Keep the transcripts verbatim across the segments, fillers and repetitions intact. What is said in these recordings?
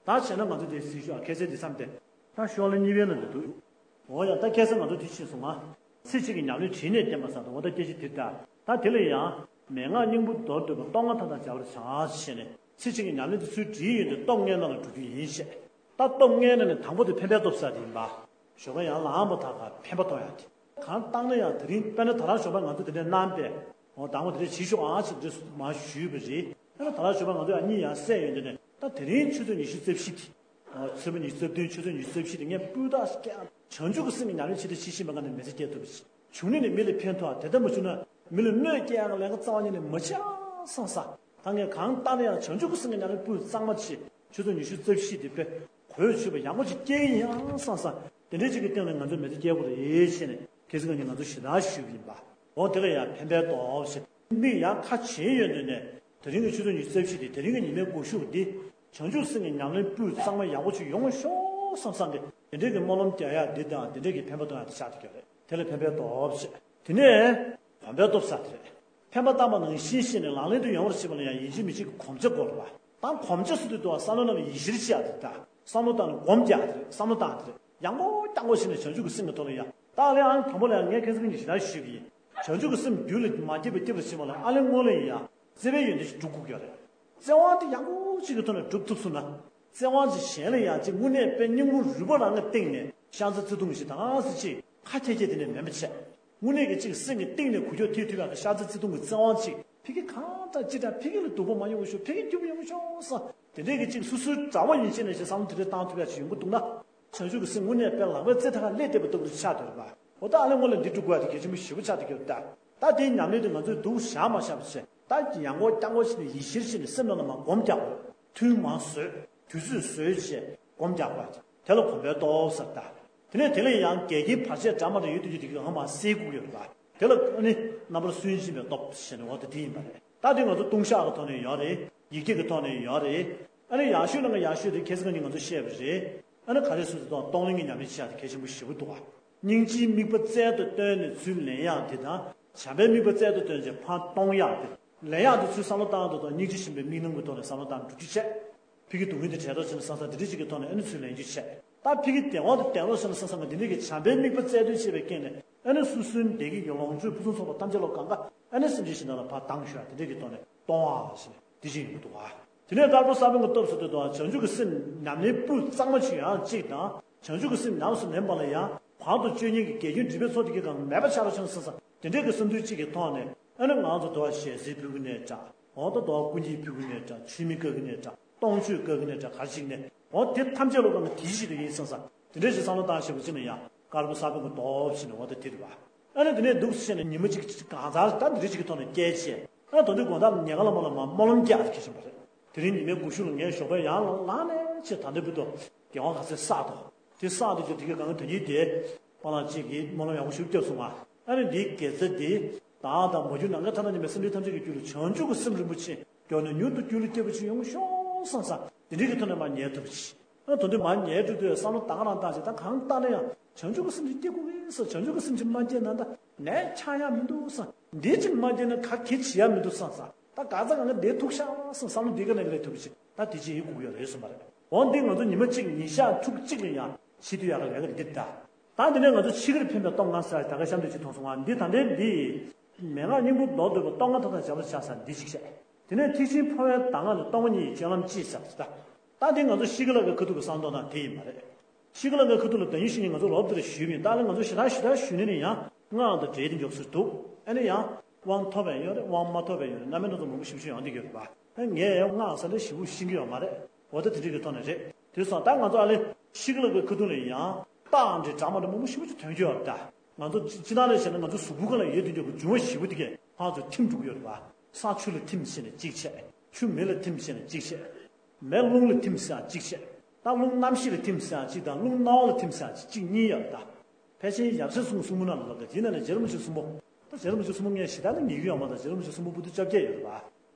ད་བྱས་ན་ང་ཚོ་དེ་སྲིད་ཤོག་ཁ་སང་དེ་བསམ་སྟེ། ད་ཤོག་ལྷེ་གཉིས་པའི་ནང་དུ་འདུག་འོ་ཡ། ད་ཁ་སང་ང་ཚོ་དེ་ཤེས་སོང་ང་། ཚེ་གཅིག་གི་ཉམས་ལེན་བྲིས་ནས་བསྟན་པ་ཟེར་དང་། འོ་ད་སྐད་ཆ་དེ་ལྟ། ད་དེ་ལ་ཡང་མན་ངག་སྙིང་པོ་མདོར་བསྡུས་པ་སྟོབས་ལྔ་མཐའ་དག་སྦྱར་བར་བྱ་ཞེས་ནས། ཚེ་གཅིག་གི་ཉམས་ལེན་དེ་ཚུར་བྲིས་ཡོད་དེ་སྟོབས་ལྔའི་ནང་ལ་འགྲོ་རྒྱུ་ཡིན་ཞེས། ད་སྟོབས་ལྔའི་ནང་ནས་དང་པོ་དེ་འཕེན་པའི་སྟོབས་ཟེར་དེ་ཡིན་པ། ཞོགས་པ་ཡང་ལངས་པ་དག་ག་འཕེན་པ་གཏོང་ཡག་དེ། གང་བཏང་ན་ཡང་དེ་རིང་དཔེར་ན་ད་རང་ཞོགས་པ་ང་ཚོ་དེ་འདྲའི་གནང་པས། འོ་དང་པོ་དེ་འདྲའི་བྱེད་ཤོག་ཨང་ཞེས་དེ་མར་ཞུས་པ་རེད། དཔེར་ན་ད་རང་ཞོགས་པ་ང་ཚོ་ཡང་གཉིད་ཡང་སད་ཡོད་དེ་ནས། ད་དེ་རིང་ཆུ་ཚོད་ཉི་ཤུ་རྩ་བཞི་དེ། ཨ། ཚེས་པ་ཉི་ཤུ་རྩ་བདུན་ཆུ་ཚོད་ཉི་ཤུ་རྩ་བཞི་དེ་ངས་སྤུས་དག་ཞིག་བསྐྱལ། བྱང་ཆུབ་ཀྱི་སེམས་ཀྱི་ཉམས་ལེན་བྱེད་དུ་ཕྱིན་བཞིན་པ་ག་ནས་མི་ཚེ་སྐྱེལ་ཐུབ་པ་ཞིག་བྱུང་ནས་ནི་མི་ལ་ཕན་ཐོགས། དེ་ལྟར་མ་བྱུང་ན་མི་ལ་གནོད་སྐྱེལ་ཡག་ལས་ཀ་རྩ་བ་ཉིད་ནས་མ་བྱེད་ཨང་བསམ་བསམ། ད་ངས་གང་ལྟར་ན་ཡང་བྱང་ཆུབ་ཀྱི་སེམས་ཀྱི་ཉམས་ལེན་སྤུས་གཙང་མ་ཞིག་ཆུ་ཚོད་ཉི་ཤུ་རྩ་བཞི་དེ་དཔེ་གོས་ཆོད་པ་ཡག་པོ་ཞིག་སྐྱེལ་གྱི་ཡིན་ཨང་བསམ་བསམ། དེ་འདྲའི་ཅིག་གི་སྟེང་ལ་ང་ཚོས་མི་ཚེ་སྐྱེལ་དགོས་རེད་ཞེས་ནས་ཁ་སང་ང་ཚོ་ཞེ་དྲག་ཞུས་པ་ཡིན་པ། འོ་དེ་ལ་ཡང་འཕེན་པའི་སྟོབས་ཞེས་མིག་ཡང་ཁ་བྱེ་ཡོད་དུས་ནས། དེ་རིང་གི་ཆུ་ཚོད་ཉི་ཤུ་རྩ་བཞི་དེ་དེ་རིང་གི་ཉི་མའི་གོ་ཤུགས་འདི་བྱང་ཆུབ་སེམས་ཀྱི་ཉམས་ལེན་སྤུས་གཙང་མ་ཡག་པོ་ཅིག་ཡོང་ཤོག་བསམ་བསམ་གི་དེ་འདྲའི་གི་སྨོན་ལམ་རྒྱག་ཡག་འདི་དང་། དེ་འདྲའི་གི་འཕེན་པ་གཏོང་ཡག་འདི་ཆགས་བསྡད་ཡོད་རེད། དེ་ལ་འཕེན་པའི་སྟོབས་ཞེས། དེ་ནས་གོམས་པའི་སྟོབས་ཟེར་དེ་རེད། འཕེན་པ་བཏང་པ་ནང་བཞིན་བྱས་ནས་ལག་ལེན་དུ་ཡོང་བར་བྱེད་པ་ལ་ཡང་ཡིན་གཅིག་མིན་གཅིག་གི་གོམས་ཆ་དགོས་རེད་པ། ད་གོམས་ཆ་ཟེར་དུས་དུ་བསམ་བློ་ནང་ལ་ཡིད་བཞིན་བྱེད་ཡག་དེ། ད་བསམ་བློ་བཏང་ནས་སྒོམ་རྒྱག་དེ་རེད། བསམ་བློ་བཏང་དེ་རེད། ཡང་སྐྱར་ཡང་སྐྱར་བྱས་ནས་བྱང་ཆུབ་ཀྱི་སེམས་ཀྱི་ཐོག་ལ་ཡང་། ད་ཨ་ལས་ཨང་དང་པོ་ལ་ཡང་ངས་ཁ་སང་ཉིན་ཞེ་དྲག་ཞུས་པ་ཡིན། བྱང་ཆུབ་ཀྱི་སེམས་རྒྱུད་ལ་མ་སྐྱེས་པ་སྐྱེ་བར་བྱེད་པ་ལ་ཨ་ལས་སྔོན་ལ་ཡིན་ཡང་བརྩེ་བའི་ཡོན་ཏན་ཞིག་སྒྲུབ་དགོས་ཀྱི་རེད། བརྩེ་དབང་དེ་ཡག་པོ་ཅིག་གི་ཐོག་ནས་སྒྲུབ་ཐུབ་སོང་ན། བརྩེ་དབང་ཅིག་གཞན་ལ་ཡང་ཅིག་དངོས་གནས་དཔེ་སྙིང་པོ་རུས་པ་རང་གི་སྟེང་ནས་ཤ་ཚ་བརྩེ་གདུང་ཞིག་དང་ཟེར་ཅིག་ཁ་ཐེ་ཁྱེར་དེ་ནས་མེད་པ་བྱས། དངོས་གནས་ཀྱི་ཅིག་སེམས་ཀྱི་གཏིང་ནས་འགུལ་སྐྱོད་ཐེབས་ཐུབ་ཡག་གི་ཤ་ཚ་བརྩེ་གདུང་གི་བརྩེ་དབང་ཅིག་ཕ་གི་གང་དྲག་ཅི་དྲག་ཕ་གི་ལ་སྡུག་པོ་མ་ཡོང་བ་ཤོག་ཕ་གི་སྐྱིད་པོ་ཡོང་བ་ཤོག་བསམ། དེ་འདྲའི་གི་ཅིག་སོ་སོའི་དགྲ་བོ་ཡིན་ཕྱིན་ནས་ཅིག་བསམ་བློ་དེ་འདྲ་བཏང་ཐུབ་ཡག་ཅིག་ཡོང་གི་འདུག་ན། བྱང་ཆུབ་ཀྱི་སེམས་དངོས་གནས་དཔེ་ལག་པའི་རྩེ་ཐང་ལ་སླེབས་བསྡད་པ་ལྟ་བུ་ཆགས་བསྡད་པ། འོ་ད་ཨ་ལས་སྔོན་ལ་འདི་སྒྲུབ་དགོས་ཡག་དེ་གལ་ཆེན་པོ་ཞེ་པོ་ཆགས་བསྡད་ཀྱི་ཡོད་ད། ད་དེའི་ཉམས་ལེན་དེ་ང་ཚོས་སྡུག་བཞག་མ་བཞག་པ་བྱས། ད་ཡང་སྐྱར་ཡང་སྐྱར་བྱས་ནས་ཡིད་བཞིན་བྱས་ནས་སེམས་ནང་ལ་མར་སྒོམ་རྒྱག་དགོས། ཐུན་མང་བཟོས། དུས་ཚོད་བཟོས་བྱས་སྒོམ་རྒྱག་དགོས། དེ་ལ་གོམས་པའི་སྟོབས་ཟེར་ད། དེ་ནས་དེ་ལས་ཡང་འགལ་རྐྱེན་བར་ཆད་འདྲ་མི་འདྲ་ཡོད་དུས་ཀྱི་དེ་གའང་མར་སེལ་དགོས་ཀྱི་ཡོད་རེད་པ། དེ་ལ་ཨ་ནི་རྣམ་པར་སུན་འབྱིན་པའི་སྟོབས་ཞེས་ནས་འོ་དེ་དེ་ཡིན་པ་རེད། ད་དེ་ང་ཚོ་ལྟུང་བཤགས་ཀྱི་ཐོག་ནས་ཡོད་རེད། ཡིག་བརྒྱ་གི་ཐོག་ནས་ཡོད་རེད། ཨ་ནི་ཡག་ཤོས་ནང་གི་ཡག་ཤོས་དེ་ཁ་སང་ཉིན་ང་ཚོ་བཤད་པ་རེད། ཨ་ནི་ག་རེ་ཟེར་དུས་དང་གཏོང་ལེན་གྱི་ཉམས་ལེན་བྱེད་ཡག་དེ་གལ་ཆེན་པོ་ཞེ་པོ་འདུག་ག་སྙིང་རྗེའི་དམིགས་པ་རྩལ་དུ་བཏོན་ནས་ཚུར་ལེན་ཡག་དེ་དང་། བྱམས་པའི་དམིགས་པ་རྩལ་དུ་བཏོན་བྱས་ཕར་གཏོང་ཡག་དེ། ལེན་ཡག་དེ་ཚུར་བསམ་བློ་བཏང་དུས་དང་། སྙིང་རྗེ་ཆེན་པོའི་དམིགས་རྣམ་གྱི་ཐོག་ནས་བསམ་བློ་བཏང་འགྲོ་རྒྱུ་བྱས། ཕ་གི་སྡུག་བསྔལ་དེ་བྲལ་རོགས་བྱས་ནས་བསམ་བསམ་འདི་འདྲ་ཅིག་གི་ཐོག་ནས་ཨ་ནི་ཚུར་ལེན་རྒྱུ་བྱས། ད་ཕ་གི་བདེ་བ་དེ་ལྡན་རོགས་བྱས་ནས་བསམ་བསམ་འདི་འདྲ་གི་བྱམས་པའི་དམིགས་པ་རྩལ་དུ་བྱས་པའི་རྐྱེན་ནས་ཨ་ནི་སོ་སོའི་བདེ་སྐྱིད་ཀྱི་ལོངས་སྤྱོད་ཕུན་སུམ་ཚོགས་པ་ཐམས་ཅད་ལ་གང་ག་ཨ་ནི་སེམས་ཅན་གཞན་དག་ལ་ཕར་བཏང་ཤོག་ཡ་དེ་འདྲ་གི་ཐོག་ནས་གཏོང་བ་ཞེས་འདི་བཞིན་ཡོང་གི་འདུག་ག་དེ་ནས་ཀརྨ་གསར་བུ་གི་སྟོབས་སུ་ལྟོས་དང་། བྱང་ཆུབ་ཀྱི་སེམས་ཉམས་ལེན་སྤུས་གཙང་མ་ཞིག་ཡང་གཅིག་དང་། བྱང་ཆུབ་ཀྱི་སེམས་ཉམས་སུ་ལེན་པ་ལ་ཡང་བར་དུ་གཅོད་ཉེན་གྱི་འགལ་རྐྱེན་སྒྲིབ་པའི་ཚོགས་དེ་གའི་སྒང་མེད་པ་ཆགས་རོགས་བྱས་ནས་བསམ་བསམ་འདི་འདྲའི་གི་བསམ་ཚུལ་གཅིག་གི་ཐོག་ནས། ཨ་ནི་ང་ཚོ་དུ་བ་ཞལ་ཟས་ཕུལ་གི་ནའི་འདྲ། འོ་ད་དུ་བ་སྐུ་འགྱེད་ཕུལ་གི་ནའི་འདྲ། མཆོད་མེ་བཀའ་གི་ནའི་འདྲ། སྟོང་མཆོད་བཀའ་གི་ནའི་འདྲ། ག་རེ་ཞིག་ནས་འོ་དེ་ཐམས་ཅད་ལ་དགོངས་ནས་དེ་ཞིག་ཏུ་ཡིན་བསམ་བསམ་འདི་འདྲའི་ཞིག་བསམ་བློ་བཏང་ཞེས་པ་ཅིག་ནས་ཡང་དཀར་པོ་གསར་པའི་གི་སྟོབས་ཞིག་ནས་འོ་ད་དེ་རེད་བ། ཨ་ནི་དེ་ནས་འདུག་ཟེར་ནས་ཉི་མ་གཅིག་གང་ཚར་ད་འདི་འདྲའི་ཞིག་གི་ཐོག་ནས་བསྐྱལ་བྱས། ཨ་ནི་ད་དུང་དགོང་དག་ཉལ་ཁ་ལ་མ་ལ་མ་སྨོན་ལམ་རྒྱག་གི་ཞིག་པ་རེད། དེ་རིང་ཉི་མའི་གོ་ཤུལ་ལ་ངས་ཞོགས་པ་ཡར་ལངས་ནས་ཆེ་ད་ལྟ་བུ་དུ་རྒྱལ་བ་ག་ཚོད་བསགས་དོ། དེ་བསགས་དེ་ཚོ་དེ་གའི་སྒང་གི་དོན་གྱིས་དེ་པ་ལགས་གཅིག་གིས་སྨོན་ལམ་ཡག་པོ་ཞིག་བརྒྱབ་སོང་ང་། ཨ་ནི་འདིའི་དགེ་རྩ་འདི་བདག་དང་མ་གྱུར་ནམ་མཁའི་མཐའ་དང་མཉམ་པའི་སེམས་ཅན་ཐམས་ཅད་ཀྱི་རྒྱུད་ལ་བྱང་ཆུབ་ཀྱི་སེམས་རིན་པོ་ཆེ་མགྱོགས་ནས་མྱུར་དུ་རྒྱུད་ལ་སྐྱེ་བ་ཅིག་ཡོང་ཤོག་བསམ་བསམ་འདི་འདྲའི་གི་ཐོག་ནས་མར་ཉལ་ཐུབ་ཅིག་ཨ་ནི་དོན་དུ་མར་ཉལ་དུས་དུས་བསམ་བློ་ད་ག་རང་བཏང་ཞིག་ད་གང་བཏང་ན་ཡང་བྱང་ཆུབ་ཀྱི་སེམས་ཅིག་སྐྱེ་དགོས་གི་བསམ། བྱང་ཆུབ་ཀྱི་སེམས་ཅིག་མ་སྐྱེས་ན་ད་ནས་ཆགས་ཡག་མི་འདུག་བསམ། འདི་ཅིག་མ་སྐྱེས་ན་ག་གེ་བྱེད་ཡག་མི་འདུག་བསམ་བསམ། ད་ག་ཚ་ག་ང་འདིར་ཐུག་ཤག་བསམ་བསམ་བློ་འདི་ག་ནས་ག་ལས་ཐུབ་ཀྱི་ཅིག་ད་དེ་ཅིག་ཡིན་དགོས་ཀྱི་ཡོད་རེད་བསམ་པ་རེད། འོ་འདི་ང་ཚོ་ཉི་མ་གཅིག་ཉིན་ཞག་ཕྲུགས་གཅིག་ལ་ཡང་བྱེད་ཐུབ་ཡག་གི་ལས་ཀ་འདི་ད། ད་འདི་ནས་ང་ཚོ་འཆི་ཁར་འཕེན་པའི་སྟོབས་ལྔ་ཟེར་ད་ག་གཤམ་དུ་ཅིག་མཐོང་སོང་ང་། འདི་ད་ལྟའི་འདི་མན་ངག་སྙིང་པོ་མདོར་བསྡུས་པ་སྟོབས་ལྔ་མཐའ་དག་སྦྱར་བར་བྱ་ཟེར་འདི་ཅིག་བཤད། དེ་ནས་ཐེག་ཆེན་འཕོ་བའི་གདམས་ངག་ལས་སྟོབས་ལྔ་གཉིས་ཀྱི་སྤྱོད་ལམ་གཅེས་ཟེར་ད། ད་འདི་ང་ཚོ་ཤི་ཀ་ལ་གི་ཁ་ཐུག་གི་བསམ་བློ་དང་དེ་ཡིན་པ་རེད། ཤི་ཀ་ལ་གི་ཁ་ཐུག་ལ་ད་ཡིན་ཞིག་ནི་ང་ཚོ་ལོབ་དེར་ཞུས་པ་ཡིན། ད་ནི་ང་ཚོ་ཞེ་དྲག་ཞེ་དྲག་ཞུས་ནས་ནི་ཡང་སྔགས་དང་འབྲེལ་ཏེ་མགྱོགས་སུ་འདུག་ཨ་ནི་ཡང་དབང་ཐོབ་པའི་ཡོད་རེད། དབང་མ་ཐོབ་པའི་ཡོད་རེད། རྣམ་པ་སྣ་ཚོགས་མང་པོ་ཞེ་པོ་ཅིག་ཡོང་བསྡད་ཡོད་རེད་པ། ཨ་ངས་སྔགས་ཟེར་འདྲ་ཞེ་པོ་ཤེས་ཀྱི་ཡོད་མ་རེད། འོ་ད་དེ་འདྲ་གི་ཐོག་ནས་རེད། དེ་སོང་ད་ང་ཚོ་ཨ་ལེ་ཤི་ཀ་ལ་གི་ཁ་ཐུག་ལ་ཡང་རྟགས་འདྲ་འདྲ་མ་འདྲ་མང་པོ་ཞེ་པོ་ཅིག་ཐོན་གྱི་ཡོད་རེད་ད། ང་ཚོ་སྤྱི་སྤྱི་བཏང་ནས་བཤད་ན་ང་ཚོ་གཟུགས་པོ་ཁ་ལ་ཡོད་དེ་འདྲ་གི་འབྱུང་བ་ཞེ་པོ་དེ་གས་ཕར་ཚུར་ཐིམ་འགྲོ་གི་ཡོད་རེད་པ། ས་ཆུ་ལ་ཐིམ་ཟེར་ནས་གཅིག་བཤད། ཆུ་མེ་ལ་ཐིམ་ཟེར་ནས་གཅིག་བཤད། མེ་རླུང་ལ་ཐིམ་ཟེར་ནས་གཅིག་བཤད། ད་རླུང་རྣམ་ཤེས་ལ་ཐིམ་ཟེར་ཡག་གཅིག་དང་རླུང་སྣང་བ་ལ་ཐིམ་ཟེར་ཡག་གཅིག་གཅིག་གཉིས་ཡོད་རེད་ད། ཕལ་ཆེར་ཡབ་སྲས་གསུམ་གྱི་གསུང་འབུམ་ནང་ལ་ལབ་ད། དེའི་ནང་ནས་རྗེ་རིན་པོ་ཆེའི་གསུང་འབུམ། ད་རྗེ་རིན་པོ་ཆེའི་གསུང་འབུམ་ངས་ཞེ་དྲག་ནི་ངེས་ཀྱི་ཡོད་མ་རེད། རྗེ་རིན་པོ་ཆེའི་གསུང་འབུམ་པོ་ཏི་བཅོ་བརྒྱད་ཡོད་རེད་པ།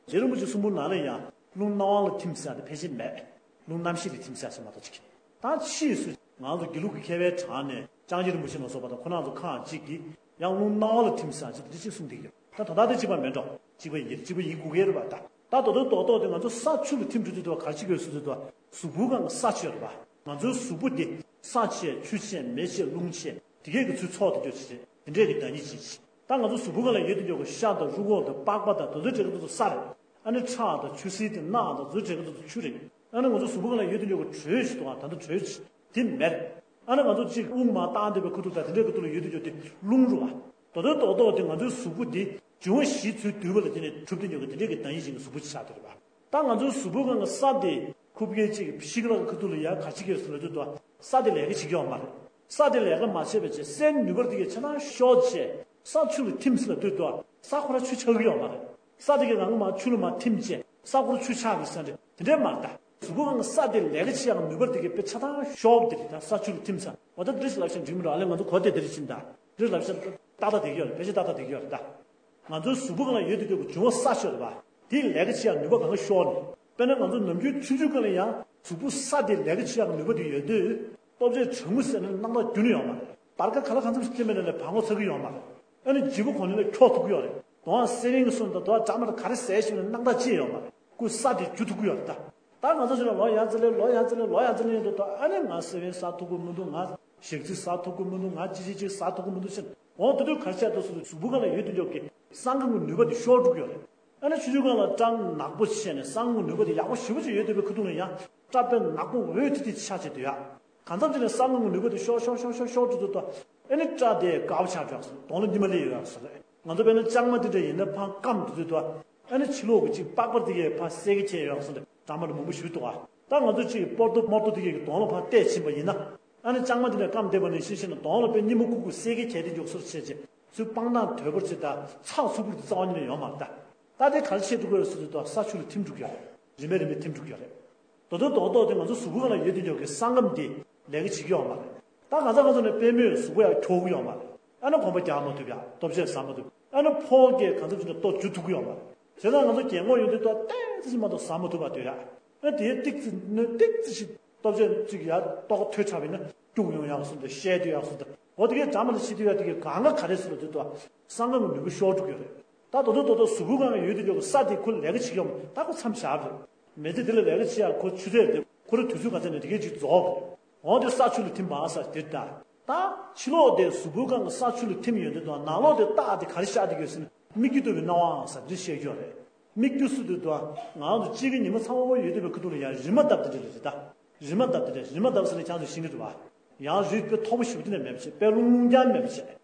རྗེ་རིན་པོ་ཆེའི་གསུང་འབུམ་ནང་ལ་ཡང་རླུང་སྣང་བ་ལ་ཐིམ་ཟེར་ཡག་དེ་ཕལ་ཆེར་མེད། རླུང་རྣམ་ཤེས་ལ་ཐིམ་ཟེར་ཡག་ཞིག་མ་གཏོགས་ཅིག་ད་ཕྱིས་སུ་ང་ཚོ་དགེ་ལུགས་ཀྱི་མཁས་པའི་གྲས་ནས་ལྕང་སྐྱ་རིན་པོ་ཆེ་ལ་སོགས་པ་དང་ཁོང་རྣམ་ཚོ་ཁག་ཅིག་གིས་ཡང་རླུང་སྣང་བ་ལ་ཐིམ་ཟེར་ཡག་ཅིག་འདི་ཅིག་གསུངས་བསྡད་ཀྱི་ཡོད། ད་ད་ལྟ་དེ་གཅིག་པ་མེད་འགྲོ། གཅིག་པ་ཡིན་གཅིག་པ་ཡིན་དགོས་ཀྱི་རེད་པ། ད་ ད་རྡོག་རྡོག་རྡོག་རྡོག་དེ་ང་ཚོ་ས་ཆུ་ལ་ཐིམ་འགྲོ་དུས་དུ་ག་རེ་བྱེད་དགོས་ཟེར་དུས་དུ་གཟུགས་པོའི་སྒང་གི་ས་ཆེ་རེད་པ། ང་ཚོའི་གཟུགས་པོ་འདི་ས་ཆེ་ཆུ་ཆེ་མེ་ཆེ་རླུང་ཆེ་དེ་གས་ཀྱི་ཚུལ་ཚོགས་དེ་འགྱུར་ཆེ་དེ་འདྲས་ཀྱི་བདག་ཉིད་ཅིག་ད་ང་ཚོ་གཟུགས་པོ་སྒང་ལ་ཡོད་དུ་ཡོད་ཀྱི་ཤ་དང་རུས་ཁོག་དང་པགས་པ་དང་དེ་ཚོའི་གྲས་ཀྱི་ཚོ་ས་རེད། ཨ་ནི་ཁྲག་དང་ཆུ་སེར་དང་རྣག་དང་དེ་ཚོའི་གྲས་ཀྱི་ཚོ་ཆུ་རེད། ཨ་ནི་ང་ཚོ་གཟུགས་པོ་སྒང་ལ་ཡོད་དུ་ཡོད་ཀྱི་དྲོད་ཞིག་འདུག་ཨ། ད་ལྟ་དྲོད་ཅིག་དེ་མེར། ཨ་ནི་ང་ཚོ་གཅིག་དབུགས་མར་བཏང་བསྡད་པའི་ཁུ་ཐུག་དང་དེ་འདྲའི་ཁུ་ཐུག་ལ་ཡོད་དུ་ཡོད་དེ་རླུང་རུ་བ། རྡོག་རྡོག་རྡོག་རྡོག་དེ་ང་ཚོའི་གཟུགས་པོ་འདི་འབྱུང་བ་བཞི་ཚུལ་བསྡུས་པ་ལ་དེ་ནས་གྲུབ་སྟེ་ཡོད་ཀྱི་དེ་འདྲའི་གི་བདག་ཉིད་ཅན་གྱི་གཟུགས་པོ་ཅིག་ཆགས་བསྡད་རེད་པ། ད་ང་ཚོའི་གཟུགས་པོ་སྒང་གི་ས་དེ་ཁུབ་སྐྱེལ་ཅིག་ཤི་ཀ་ལ་གི་ཁུ་ཐུག་ལ་ཡ་ག་ཅི་གས་སུ་ལ་དུས་དུ་ས་དེ་ལས་ཀ་བྱེད་ཀྱི་ཡོད་མ་རེད། ས་དེ་ལས་ཀ་མ་བྱས་པའི་ཆེད་སའི་ནུས་པ་དེ་གས་ཆ་ཚང་ཤོར་བྱས་ས་ཆུ་ལ་ཐིམ་སི་ལ་དུས་དུ་ས་ཁོ་ར་ཆུ་ཆགས་ཀྱི་ཡོད་མ་རེད། ས་དེ་གས་རང་མ་ཆུ་ལ་མ་ཐིམ་བྱས་ས་ཁོ་ར་ཆུ་ཆགས་ཀྱི་ས་འདྲ་དེ་འདྲས་མ་རེད་ད། གཟུགས་པོ་སྒང་གི་ས་དེ་ལས་ཀ་བྱེད་ཡག་ནུས་པ་དེ་གས་དཔེ་ཆ་ཚང་ཤོར་བ་དེ་རེད་ད། ས་ཆུ་ལ་ཐིམ་ས་འོ་ད་དེ་རེད་ལབ་ཤེས་འགྲིག་མི་འགྲོ་ཨ་ལས་ང་ཚོ་གོ་བདེ་དེ་རེད་ཕྱིན་ད། དེ་རེད་ལབ་ཤེས་ཏག་ཏག་བསྡད་ཀྱི་ཡོད་རེད། ཕལ་ཆེར་ཏག་ཏག་བསྡད་ཀྱི་ཡོད་རེད་ད། ང་ཚོའི་གཟུགས་པོ་སྒང་ལ་ཡོད་དུ་ཡོད་ཀྱི་འབྱུང་བ་ས་ཤོར་བ་དེས་ལས་ཀ་བྱེད་ཡག་ནུས་པ་གང་ག་ཤོར་ནས། དཔེར་ན་ང་ཚོ་ནམ་རྒྱུན་ཆུང་ཆུང་སྒང་ལ་ཡང་གཟུགས་པོ་ས་དེ་ལས་ཀ་བྱེད་ཡག་ནུས་པ་དེ་ཡོད་དུས་ལྟོ་ཆས་གྲང་མོ་བཟས་ན་སྣང་དག་རྒྱུན་ནས་ཡོད་མ་རེད། སྤར་ཁ་ག་ལ་གང་འཚམ་ཞིག་སྐྱེ་མེད་ན་ལས་བག་ངོ་ཚ་གི་ཡོད་མ་རེད། ཨ་ནི་ལྗིད་པོ་གོན་ནས་ལས་འཁྱོག་ཐུབ་ཀྱི་ཡོད་རེད། དོང་སེ་རིང་གི་སོང་དང་དོ་གྲ་མ་ར་ག་རེ་ཟས་ཤིག་ནས་སྣང་དག་ཅི་ཡོད་མ་རེད། ཁོའི་ས་དེ་རྒྱུ་ཐུབ་ཀྱི་ཡོད་རེད་ད། ད་ང་ཚོ་ཚོ་ལ་ལོ་ཡང་ཙི་ལེ་ལོ་ཡང་ཙི་ལེ་ལོ་ཡང་ཙི་ལེ་ཡོད་དུས་ད་ཨ་ནི་ང་སེ་བན་ཟ་ཐུབ་ཀྱི་མི་འདུག་ང་ཞག་ཚི་ཟ་ཐུབ་ཀྱི་མི་འདུག་ང་ཅི་ཅི་ཅི་ཟ་ཐུབ་ཀྱི་མི་འདུག་ཟེར། འོ་དེ་དུས་ག་རེ་བྱས་འདུག་ཟེར་དུས་གཟུགས་པོ་སྒང་ལ་ཡོད་དུ་འཇོག་གི་སྲང་ཁང་གི་ནུས་པ་དེ་ཤོར་འགྲོ་གི་ཡོད་རེད། ཨ་ནི་ཆུང་ཆུང་སྒང་ལ་སྐྲ་ནག་པོ་བྱས་ནས་སྲང་ཁང་གི་ནུས་པ་དེ་ཡག་པོ་ཞེ་པོ་ཅིག་ཡོད་བསྡད་པའི་ཁུ་ཐུག་ལ་ཡང་སྐྲ་དཔེ་ནག་པོ་འོད་ཐིག་ཐིག་ཆགས་བྱས་འདུག་ཡ། གང་འཚམ་ཅིག་ནས་སྲང་ཁང་གི་ནུས་པ་དེ་ཤོར་ཤོར་ཤོར་ཤོར་ཤོར་འགྲོ་དུས་ད་ཨ་ནི་སྐྲ་དེ་དཀར་པོ་ཆགས་འགྲོ་ཡག་སོང་དོང་ལ་ཉི་མ་སླེབས་ཡོད་ཡག་སོང་རེད། ང་ཚོ་དཔེར་ན་ལྕང་མ་དེ་འདྲ་ཡིན་ན་ཕར་སྐམ་འགྲོ་དུས་ད་ཨ་ནི་ཕྱི་ལོགས་ཀྱི་ཅིག་པགས་པ་དེ་གས་ཕར་སེ་ག་བྱས་ཡོད་ཡག་སོང་རེད། གྲ་མ་རུ་མང་པོ་ཞིག་འདུག་ཨ། ད་ང་ཚོ་ཅིག་སྤོར་ཏོ་མོར་ཏོ་དེ་གས་ཀྱི་དོང་ལ་ཕར་བལྟས་ཕྱིན་པ་ཡིན་ན། ཨ་ནི་ལྕང་མ་དེ་འདྲ་སྐམ་བསྡད་པ་ནས་ཤེས་ཤེས་ན་དོང་ལ་དཔེ་ཉི་མ་ཁུག་ཁུག་སེ་ག་བྱས་ཏེ་མགྱོགས་སོར་བྱས་རྗེས་ཚུར་སྤང་ཐང་དོད་པོར་བྱེད་ད་ཚགས་ཚུད་པོ་དེ་རྩ་བ་ཉིད་ནས་ཡོད་མ་རེད་ད། ད་དེ་ག་རེ་བྱེད་ཐུབ་ཀྱི་ཡོད་ཟེར་དུས་ད་ས་ཆུ་ལ་ཐིམ་འགྲོ་གི་ཡོད་རེད། རིམ་པས་རིམ་པས་ཐིམ་འགྲོ་གི་ཡོད་རེད། དོ་དོ་དོ་དོ་དེ་ང་ཚོ་གཟུགས་པོ་སྒང་ལ་ཡོད་དུ་ཡོད་ཀྱི་སྲང་སྐམ་དེ་ལས་ཀ་བྱེད་ཀྱི་ཡོད་མ་རེད། ད་གང་ཟག་གང་ཟག་ནས་དཔེ་མེད་གཟུགས་པོ་ཡང་འཁྱོག་གི་ཡོད་མ་རེད། ཨ་ནི་གོམ་པ་རྒྱག་མ་ཐུབ་ཡ་ལྟོ་ཆས་ཟ་མ་ཐུབ། ཨ་ནི་ཕོ་སྐྱེས་གང་ཟག་ཅིག་ནས་ལྟོ་འཇུ་ཐུབ་ཀྱི་ཡོད་མ་རེད། བྱས་ཙང་ང་ཚོ་རྒན་གོག་ཡོང་དུས་ལྟོ་ཏོག་ཙམ་ཞིག་མ་གཏོགས་ཟ་མ་ཐུབ་པ་དུས་ཡ། ཨ་དེའི་ཏིག་ཙི་སྣོད་ཏིག་ཙི་ཞིག་ལྟོ་ཆས་ཅིག་ཡ་ལྟོགས་ཐོས་ཆགས་པས་ན་སྐྱུག་ཡོང་ཡག་སོང་དང་བཤལ་དུ་ཡག་སོང་དང་འོ་དེ་གའི་འདྲ་མ་ལ་ཤི་དུས་ཡ་དེ་གའི་གང་ག་ག་རེ་ཟེར་ལ་དུས་ལྟོ་སྲང་སྐམ་གྱི་ནུས་པ་ཤོར་འགྲོ་གི་ཡོད་རེད། ད་དོ་དོ་དོ་དོ་གཟུགས་པོ་སྒང་ལ་ཡོད་དུ་ཡོད་ཀྱི་ས་དེ་ཁོ་ལས་ཀ་བྱེད་ཀྱི་ཡོད་མ་ད་ཁོ་མཚམས་བཞག་རེད། མི་ཚེ་འདི་ལ་ལས་ཀ་བྱེད་ཡག་ཁོ་ཆུ་ཚད་དེ་ཁོ་རང་དུས་ཚོད་ག་ཚད་ནས་དེ་གས་ཅིག་རྫོགས་རེད། འོ་དེ་ས་ཆུ་ལ་ཐིམ་པ་ས་དེ་ལྟ། ད་ཕྱི་ལོགས་དེ་གཟུགས་པོའི་སྒང་གི་ས་ཆུ་ལ་ཐིམ་ཡོང་དུས་དང་ནང་ལོགས་དེ་རྟགས་དེ་ག་རེ་ཤར་བསྡད་ཡོད་ཟེར་ན་སྨིག་རྒྱུ་ལྟ་བུའི་སྣང་བ་ས་དེ་བཤད་རྒྱུ་རེད། སྨིག་རྒྱུ་སུ་དུ་དུ་ང་རང་ཚོ་དཔྱིད་ཀྱི་ཉི་མ་ཚ་བོ་ཡོད་དུས་པའི་ཁུ་ཐུག་ལ་ཡང་རིལ་མ་བཏབ་དེ་འདྲ་རེད་ད། རིལ་མ་བཏབ་དེ་འདྲ་རིལ་མ་བཏབ་ཟེར་ན་ཁྱང་ཚོ་ཤེས་ཀྱི་རེད་བ། ཡང་རིལ་དཔེ་མཐོ་པོ་ཞིག་དེ་འདྲ་མེད་པ་བྱས་དཔེ་རླུང་རླུང་རྐྱང་མེད་པ་བྱས་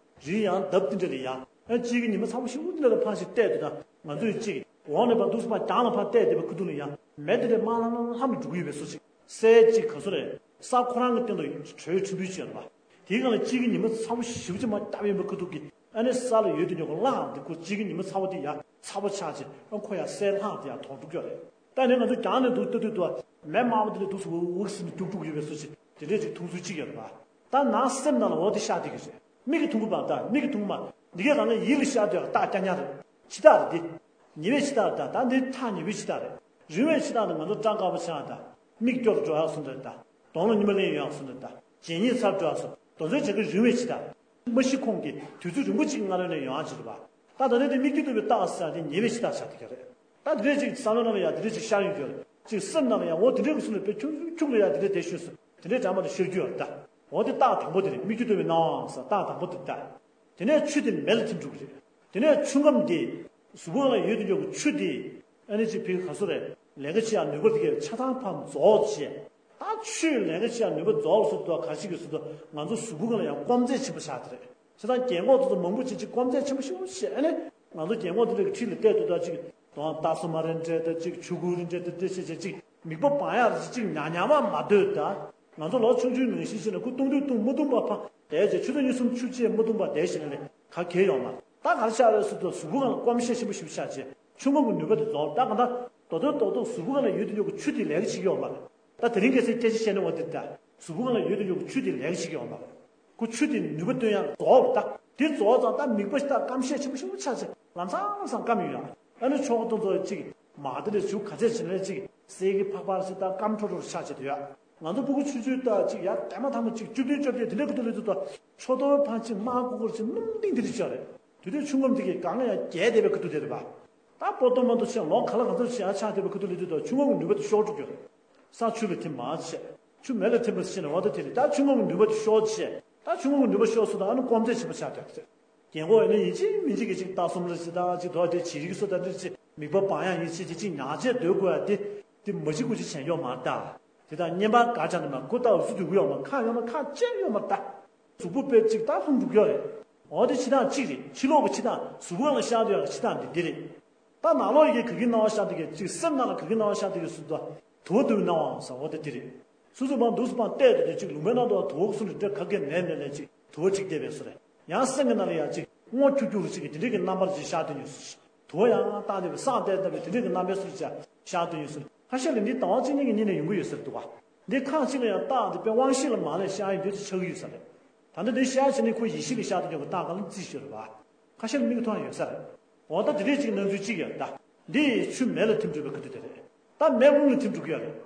རིལ་ཡང་བཏབ་དེ་འདྲ་ལ་ཡང་ཨ་དཔྱིད་ཀྱི་ཉི་མ་ཚ་བོ་ཞིག་དེ་འདྲ་ལ་ཕངས་ཤིག་བལྟས་དུས་ད་ང་ཚོས་དཔྱིད་འོག་ནས་ཕར་འདུག་སེ་ཕར་གྱང་ལ་ཕར་བལྟས་བསྡད་པའི་ཁུ་ཐུག་ལ་ཡང་མེ་དེ་འདྲ་དམར་ལྷམ་ལྷམ་ལྷམ་འགྲོ་གི་ཡོད་པའི་བཟོ་ཞིག་སའི་གཅིག་ག་ཚོད་རེད། ས་ཁོ་རང་གི་སྟེང་དུ་དྲོད་ཕྲན་བུ་ཅིག་ཡོད་རེད་པ། དེའི་སྒང་ལ་དཔྱིད་ཀྱི་ཉི་མ་ཚ་བོ་ཞེ་པོ་ཅིག་མར་བཏབ་ཡོང་པའི་ཁུ་ཐུག་གི་ཨ་ནི་ས་ལ་ཡོད་དུ་ཉོ་གི་གླང་དེ་ཁོ་དཔྱིད་ཀྱི་ཉི་མ་ཚ་བོ་དེ་ཡར་ཚ་པོ་ཆགས་ཅིག་ཨ་ཁོ་ཡར་སའི་ལྷང་དེ་ཡར་དོང་འགྲོ་གི་ཡོད་རེད། ད་ནི་ང་ཚོ་གྱང་ནས་འདུག་ལྟ་དུས་དུ་མེ་དམར་པོ་དེ་ལ་འདུག་སེ་འུག་སེ་ནས་རྒྱུག་འགྲོ་གི་ཡོད་པའི་བཟོ་ཞིག་དེ་འདྲས་ཅིག་མཐོང་ཚུལ་ཅིག་ཡོད་རེད་པ། ད་ནང་སེམས་ནང་ལ་འོ་དེ་ཤར་བསྡད་ཀྱི་རེད། མིག་གིས་མཐོང་གི་མ་རེད་ད་མིག་གིས་མཐོང་གི་མ་རེད། འདི་གའི་རང་ལ་ཡིད་ལ་ཤར་བསྡད་ཡག་རྟགས་རྐྱང་རྐྱང་རེད། ཇི་ལྟར་རེད་འདི། ཉེ་བའི་ཇི་ལྟར་ད་ད་འདི་ཐག་ཉེ་བའི་ཇི་ལྟར་རེད། རིང་བའི་ཇི་ལྟར་ནི་ང་ཚོ་སྐྲ་དཀར་པོ་ཆགས་ད། མིག་སྐྱོ་རུ་འགྲོ་ཡག་སོང་ད་ད། གདོང་ལ་ཉི་མ་ལེན་ཡོང་ཡག་སོང་ད་ད། རྗེས་ཉིན་ཚར་འགྲོ་ཡག་སོང་། དེ་ཚོའི་བྱེད་ཀྱི་རིང་བའི་ཇི་ལྟར། མ་ཤི་ཁོང་གིས་དུས་ཚོད་རིང་པོ་གཅིག་སྔ་ལོགས་ནས་ཡོང་ཡག་ཅིག་རེད་པ། ད་ད་ནི་དེ་མིག་ཏུ་ཏུ་བའི་རྟགས་ཟེར་ཡག་དེ་ཉེ་བའི་ཇི་ལྟར་ཆགས་བསྡད་ཀྱི་རེད། ད་དེ་འདྲས་ཅིག་བསམ་བློ་ནང་ལ་ཡང་དེ་འདྲས་ཅིག་ཤར་ཡོང་གི་ཡོད་རེད། ཅིག་སེམས་ནང་ལ་ཡང་འོ་དེ་འདྲས་ཀྱི་སོང་ནས་དཔེ་ཁྱུག་ཁྱུག་ལ་ཡང་དེ་འདྲས་བསྡད་ཤོད་སོང་། དེ་འདྲས་འདྲ་མ་འདྲ་ཤར་རྒྱུ་ཡོད་རེད་ད། འོ་དེ་རྟགས་དང་པོ་དེ་རེད། མིག་ཏུ་ཏུ་བའི་སྣང་བ་ཟེར་རྟགས་དང་པོ་དེ་རེད་ད། དེ་ནས་ཆུ་དེ་མེ་ལ་ཐིམ་འགྲོ་གི་རེད། དེ་ནས་ཆུ་ཁམས་དེ་གཟུགས་པོ་ལ་ཡོད་དུ་ཡོད་ཀྱི་ཆུ་དེ་ཨ་ནི་ཅིག་བི་ག་སོ་རེད། ལས་ཀ་བྱེད་ཡག་ནུས་པ་དེ་གས་ཆ་ཚང་ཕར་རྫོགས་བྱས། ད་ཆུས་ལས་ཀ་བྱེད་ཡག་ནུས་པ་རྫོགས་ལ་སོགས་པ་ག་ཞིག་གི་སུ་དུ་ང་ཚོ་གཟུགས་པོ་སྒང་ལ་ཡང་སྐོམ་རྫས་ཆེན་པོ་ཆགས་དེ་རེད། བྱས་ཙང་རྒན་གོག་ཚོ་ཚོ་མང་པོ་ཅིག་ཅིག་སྐོམ་རྫས་ཆེན་པོ་ཞིག་བྱས་ཨ་ནི་ང་ཚོ་རྒན་གོག་དེ་འདྲ་གི་འཁྲིས་ལ་བལྟས་དུས་ད་ཅིག་དོང་རྟ་སོ་མ་རེ་འདྲ་ད་ཅིག་ཆུ་ཁུ་རེ་འདྲ་ད་དེ་བྱས་བྱས་ཅིག་མིད་པ་སྦང་ཡག་རེ་ཅིག་ཉག་ཉག་མ་མ་སྡོད་ད། ང་ཚོ་ལོ་ཆུང་ཆུང་ནང་བཞིན་བྱས་ན་ཁུ་བཏུང་དུས་བཏུང་མ་བཏུང་པ་ཕ་བསྡད་བྱས་ཆུ་ཚོད་གཉིས་གསུམ་ཆུ་བཅད་མ་བཏུང་པ་བསྡད་བྱས་ན་ལས་ག་གེ་ཡོང་མ་ད་ག་རེ་ཆགས་རེད་ཟེར་དུས་གཟུགས་པོ་སྒང་ལ་སྐོམ་ཤས་ཆེན་པོ་ཞིག་ཆགས་བྱས་ཆུ་ཁམས་ཀྱི་ནུས་པ་དེ་རྫོགས་ད་གང་ལྟར་རྡོག་རྡོག་རྡོག་རྡོག་གཟུགས་པོ་སྒང་ལ་ཡོད་དུ་ཡོད་ཀྱི་ཆུ་དེ་ལས་ཀ་བྱེད་ཀྱི་ཡོད་མ་རེད། ད་དེ་རིང་ཁ་སང་སྐད་ཆ་བཤད་ན་འོ་དེ་ལྟ། གཟུགས་པོ་སྒང་ལ་ཡོད་དུ་ཡོད་ཀྱི་ཆུ་དེ་ལས་ཀ་བྱེད་ཀྱི་ཡོད་མ་རེད། ཁོ་ཆུ་དེ་ནུས་པ་བཏོན་ཡག་རྫོགས་པ་ད། དེ་རྫོགས་ཙང་ད་མིད་པ་ཞིག་ད་སྐམ་ཤས་ཆེན་པོ་ཞིག་ཆགས་ཚེ་ལམ་སང་ལམ་སང་སྐམ་ཡོང་ཡག་ཨ་ནི་ཆོག་གཏོང་ཚོ་ཅིག་མ་དེ་ལས་ཆུ་ག་ཚད་ཕྱིན་ན་ཅིག་གསེར་གྱི་ཕག་པ་ཞིག་ད་སྐམ་ཁྲོ་ཁྲོ་ཆགས་བྱེད་དུ་ཡག་ང་ཚོ་ཕྲུ་གུ་ཆུང་ཆུང་ད་ཅིག་ཡར་དེ་མ་ཐག་མ་ཅིག་བཅུ་བདུན་བཅོ་བརྒྱད་དེ་འདྲ་ཁུ་ཐུག་ལས་ཚུལ་ད་ཆོ་ཏོ་ཕང་ཅིག་དམར་ཀུ་ཀུར་ཅིག་སྣུམ་ཏིང་དེ་རིགས་ཆགས་རེད། དེ་དུས་ཆུ་ཁམས་དེ་གས་གང་ཡང་རྒྱས་བསྡད་པའི་ཁུ་ཐུག་དེ་རེད་པ། ད་པོ་ཏོ་མ་ཏོ་ཆེ་ལོ་ག་ལ་ག་ཚོད་ཆེ་ཡ་ཆགས་བསྡད་པའི་ཁུ་ཐུ་ལི་དུས་དོ་ཆུ་ངོགས་ཀྱི་ནུས་པ་དེ་ཤོར་འགྲོ་གི་ཡོད་རེད། ས་ཆུ་ལ་ཐིམ་མ་ཆེ། ཆུ་མེ་ལ་ཐིམ་པ་ཆེ་ནས་འོ་ད་དེ་རེད། ད་ཆུ་ངོགས་ཀྱི་ནུས་པ་དེ་ཤོར་ཆེ། ད་ཆུ་ངོགས་ཀྱི་ནུས་པ་ཤོར་སོང་ད་ཨ་ནི་སྐོམ་རྫས་ཆེན་པོ་ཆགས་བསྡད་ཟེར། རྒན་གོག་ཡིན་ན་ཡིན་གཅིག་མིན་གཅིག་གི་གཅིག་ལྟ་སོམ་རེ་ཟེར་ད་གཅིག་དོ་དེ་བྱི་རིགས་སོ་ད་འདྲ་གཅིག་མིད་པ་སྦང་ཡག་ཡིན་གཅིག་དེ་གཅིག་ཉག་ཆད་སྡོད་དགོས་ཡ་དེ་དེ་མ་གཅིག་དགུ་གཅིག་བྱས་ཡོད་མ་རེད་ད། དེ་དག་བརྙན་པར་ག་ཆགས་ནས་མ་ཁུ་ད་འུ་ཚུ་སྡུག་གི་ཡོད་མ་ཁ་ཡོད་མ་ཁ་ཅན་ཡོད་མ་རེད་ད། གཟུགས་པོ་དཔེ་གཅིག་ད་ལྷུང་འགྲོ་གི་ཡོད་རེད། འོ་དེ་ཕྱི་ཐག་གཅིག་རེད། ཕྱི་ལོགས་ཀྱི་ཕྱི་ཐག་གཟུགས་པོ་ལ་ཤར་དུ་ཡག་གི་ཕྱི་ཐག་འདི་འདི་རེད། ད་ནང་ལོགས་ཡི་གེ་ག་གི་སྣང་བ་ཤར་དུ་གི་གཅིག་སེམས་ནང་ལ་ག་གི་སྣང་བ་ཤར་དུ་གི་སུ་དུ་དུ་བ་དུ་བའི་སྣང་བའང་ཟེར་འོ་དེ་དེ་རེད། སུ་སུ་བང་འདུག་སུ་བང་བལྟས་དུ་དེ་གཅིག་ལུང་པའི་ནང་དུ་དུ་བ་སུ་ནི་འདྲ་ག་གེ་མེད་མེད་ལས་གཅིག་དུ་བ་གཅིག་བལྟས་པའི་སུ་རེད། ཡང་སེམས་ཀྱི་ནང་ལ་ཡང་གཅིག་སྔོ་ཁྱུག་ཁྱུག་རུ་གཅིག་གི་དེ་འདྲའི་གི་རྣམ་པར་གཅིག་ཤར་དུ་ནི་སུ་དུ་བ་ཡང་བཏང་དེ་བའི་སངས་བལྟས་བལྟས་པའི་དེ་འདྲའི་གི་རྣམ་པའི་སུ་རུ་ཅག་ཤར་དུ་ནི་སུ་ཁ་ཤས་ལ་འདི་དང་བ་གཅིག་གཉིས་ཀྱི་གཉིས་ནས་ཡོང་གི་ཡོད་ཟེར་འདུག་བ། འདི་ཁག་གཅིག་ལ་ཡང་བཏང་དེ་པའི་དབང་ཤེས་ལ་མ་ལས་ཤར་ཡིན་དུས་དེ་ཆགས་ཀྱི་ཡོད་ས་རེད། ད་ལྟ་འདི་ཤར་བྱས་ནས་ཁོ་ཡིད་ཤེས་ལ་ཤར་དུ་ཡོང་གི་བཏང་ག་ལ་རྩིས་ཤོར་བ། ཁ་ཤས་ལ་མིག་གིས་མཐོང་ཡོད་ས་རེད། འོ་ད་དེ་འདྲས་ཅིག་སྣང་ཚུལ་གཅིག་ཡོད་ད། འདི་ཆུ་མེ་ལ་ཐིམ་འགྲོ་བའི་ཁ་ཐུག་དེ་རེད། ད་མེ་རླུང་ལ་ཐིམ་འགྲོ་གི་ཡོད་རེད།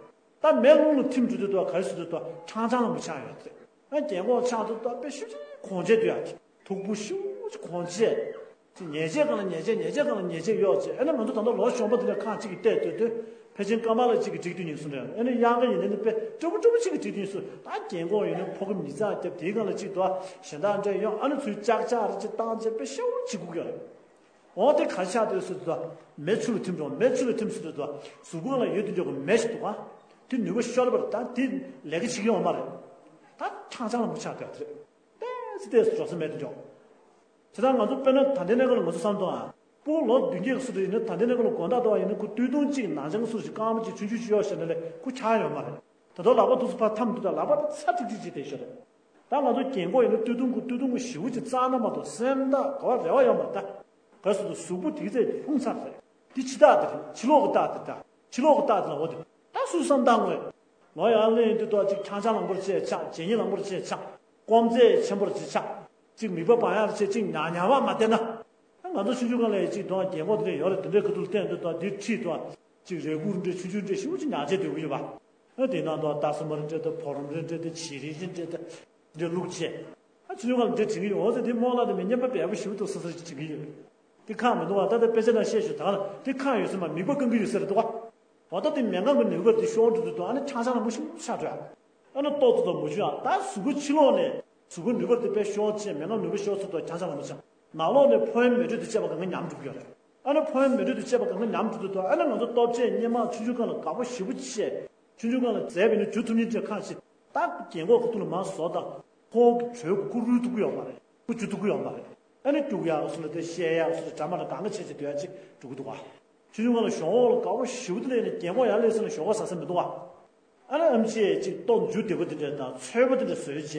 ད་མེ་རླུང་ལ་ཐིམ་འགྲོ་དུས་དུ་ག་རེ་ཟེར་དུས་དུ་ཆང་ཆང་ལ་མུ་ཆགས་ཡོད་རེད། ཨ་རྒན་གོག་ཆགས་དུས་དུ་དཔེ་ཤུགས་ཆེ་གོང་ཆེ་དུ་ཡོད་རེད། ཐུག་པོ་ཤུགས་ཆེ་གོང་ཆེ། ཅིག་ཉལ་ཆས་སྒང་ལ་ཉལ་ཆས་ཉལ་ཆས་སྒང་ལ་ཉལ་ཆས་ཡོད་ཅེས་ཨ་ནི་ང་ཚོ་ད་ལྟ་ལོ་གཞོན་པ་དེ་འདྲ་ཁག་ཅིག་གིས་བལྟས་སྡོད་དུས་ཕལ་ཆེར་སྐར་མ་ལ་གཅིག་གིས་འགྲིག་དུས་ཉིན་གསུམ་རེད། ཨ་ནི་དབྱར་ཁ་ཡིན་ན་ནི་དཔེ་སྤྲོ་པོ་སྤྲོ་པོ་ཅིག་གིས་འགྲིག་དུས་ཉིན་གསུམ་ད་རྒན་གོག་ཡིན་ན་ཕོ་རྒན་ཉིས་རྩ་རྒྱབ་དེའི་སྒང་ལ་གཅིག་འདུག་གཞན་དག་འདྲ་ཡོང་ཨ་ནི་ཚུར་ལྕག་ལྕག་རེ་གཅིག་བཏང་བྱས་དཔེ་ཤུགས་ཆེ་སྒུག་གི་རེད། འོ་དེ་ག་རེ་ཆགས་འདུག་ཟེར་དུས་མེ་ཆུ་ལ་ཐིམ་འགྲོ་མེ་ཆུ་ལ་ཐིམ་ཟེར་དུས་གཟུགས་པོ་ལ་ཡོད་དུས་འཇོག་གི་མེ་ཞིག་འདུག་ག་དེ་ནུས་པ་ཤོར་བ་རེད། ད་དེ་ལས་ཀ་བྱེད་ཀྱི་ཡོད་མ་རེད། ད་ཆང་ཆང་ལ་མུ་ཆགས་བསྡད་རེད། ཏོག་ཙམ་ཏོག་ཙམ་བཟོ་ས་མེད་དུ་འཇོག་དེ་ལྟར་ང་ཚོ་དཔེར་ན་ད་ལྟའི་གནས་སྐབས་ལ་ང་ཚོ་བསམ་དང་ཨ། སྤུ་གུ་ལོ་བདུན་བརྒྱད་ཀྱི་སུ་དེ་ཡིན་ན་ད་ལྟའི་གནས་སྐབས་ལ་དགོང་དག་ལྟ་བ་ཡིན་ན་ཁོ་སྟོད་ཐུང་གཅིག་ནང་ཆང་སུ་ཞིག་རྐང་པ་གཅིག་ཆུང་ཆུང་ཅིག་གཡོག་བཞག་ན་ལས་ཁོ་ཆགས་ཡོད་མ་རེད། ད་དུང་ལག་པ་འདུག་སུ་ཕར་འཐམ་འདུག་ད་ལག་པ་ད་ཚ་ཏིག་ཏིག་ཅིག་དེ་ཤོར་རེད། ད་ང་ཚོ་རྒན་གོག་ཡིན་ན་སྟོད་ཐུང་ཁོ་སྟོད་ཐུང་ཁོ་ཞེ་པོ་ཅིག་གཙང་ན་མ་གཏོགས་སེམས་ཐག་ག་བ་རེ་བ་ཡོད་མ་རེད། ད་ག་སུ་དུ་གཟུགས་པོ་དེ་ཚེ་ལྷུང་ཚར་རེད། དེ་ཕྱི་ཐག་དེ་རེད། ཕྱི་ལོགས་ཀྱི་ཐག་དེ་ད། ཕྱི་ལོགས་ཀྱི་ཐག་དེ་ལ་འོ་དེ་ད་སུ་བསམ་བཏང་དགོས། ལོ་ཡང་ལོན་དུས་ཏོག་ཅིག་ཆང་ཆང་ལང་པོར་བཅས་ཆགས་ཇེ་ཉེ་ལང་པོར་བཅས་ཆགས་སྐོམ་རྫས་ཆེན་པོར་བཅས་ཆགས་ཅིག་མིད་པ་སྦང་ཡག་བཅས་ཅིག་ཉག་ཉག་པ་མ་བསྟན་ན། ང་ཚོ་ཆུང་ཆུང་སྒང་ལ་ཅིག་དོན་རྒན་གོག་དེ་འདྲ་ཡོད་རེད། དེ་འདྲའི་ཁ་ཐུག་ལ་བསྟན་དུས་ཏོག་འདི་ཁྲིད་དོག་ཅིག་རས་གུར་འདྲ་ཆུང་ཆུང་འདྲ་ཞིག་ཅིག་ཉག་ཆས་སྡོད་ཀྱི་ཡོད་པ། ཨ་དེ་ནང་དུ་ཏ་སུ་མར་འདྲ་དང་ཕོ་རོམ་རེ་འདྲ་དང་བྱི་རིལ་རེ་འདྲ་དང་འདྲ་བླུགས་བྱས། ཨ་ཆུང་ཆུང་སྒང་ལ་འདྲ་དྲན་གྱི་ཡོད། འོ་ཙི་དེ་རྨོ་ལགས་དེ་མི་སྙན་པ་འབེལ་པོ་ཞིག་འདུག་ས་ས་ཅིག་དྲན་གྱི་ཡོད། དེ་ཁག་མི་འདུག་བ། ད་ལྟ་དཔེ་ཆ་ནང་བཤད་ཞུ་ད་ལ་དེ་ཁག་ཡོད་ས་མ་མིད་པ་བཀང་གི་ཡོད་ས་རེད་འདུག་བ། འོ་ད་དེ་མེ་ངང་གི་ནུས་པ་དེ་ཤོར་འགྲོ་དུས་དང་ཨ་ནི་ཆང་ཆང་ལ་མུ་ཤུ་ཆགས་འགྲོ་ཡ། ཨ་ནི་ཏོག་ཙམ་དང་མུ་ཆུ་ཡང་ད་གཟུགས་པོ་ཕྱི་ལོགས་ནས་གཟུགས་པོའི་ནུས་པ་དེ་དཔེ་ཤོར་ཆེ་མེ་ངང་ནུས་པ་ཤོར་ཚུལ་དང་ཆང་ཆང་ལ་མུ་ཆ། ནང་ལོགས་ནས་ཕོ་ཡོན་མེ་དྲོད་དང་བཅས་པ་གང་ག་ཉམས་འགྲོ་གི་ཡོད་རེད། ཨ་ནི་ཕོ་ཡོན་མེ་དྲོད་དང་བཅས་པ་གང་ག་ཉམས་འགྲོ་དུས་དང་ཨ་ནི་ང་ཚོ་ལྟོ་ཆས་གཉེར་མ་ཆུང་ཆུང་སྒང་ལ་དགའ་པོ་ཞེ་པོ་ཆེ། ཆུང་ཆུང་སྒང་ལ་མཛེས་པའི་ནི་འཇུ་ཐུབ་མཁན་ཅིག་ཁག་ཆེ། ད་རྒན་གོག་ཁ་ཐུག་ལ་མར་བཟོ་དང་། ཁོ་གི་གྲོད་ཁོ་རུལ་ཐུབ་ཀྱི་ཡོད་མ་རེད། ཁོ་འཇུ་ཐུབ་ཀྱི་ཡོད་མ་རེད། ཨ་ནི་སྐྱུག་ཡག་སུ་ལ་དེ་བཤད་ཡག་སུ་ལ་གྲ་མ་ལ་གང་ག་བྱས་བྱས་སྡོད་ཡག་ཅིག་འགྲོ་གི་འདུག་ག་ཆུང་ཆུང་སྒང་ལ་ཞོགས་ཀ་ལ་དགའ་པོ་ཞེ་པོ་དེ་ལས་ནི་རྒན་གོག་ཡར་སླེབས་སོང་ན་ཞོགས་ཀ་ཟ་ས་མི་འདུག་ག་ཨ་ནི་ཨེམ་ཆིས་ཅིག་ལྟོ་འཇུ་བདེ་པོ་དེ་འདྲ་དང་ཚོད་པོ་དེ་འདྲ་བཟོས་བྱས་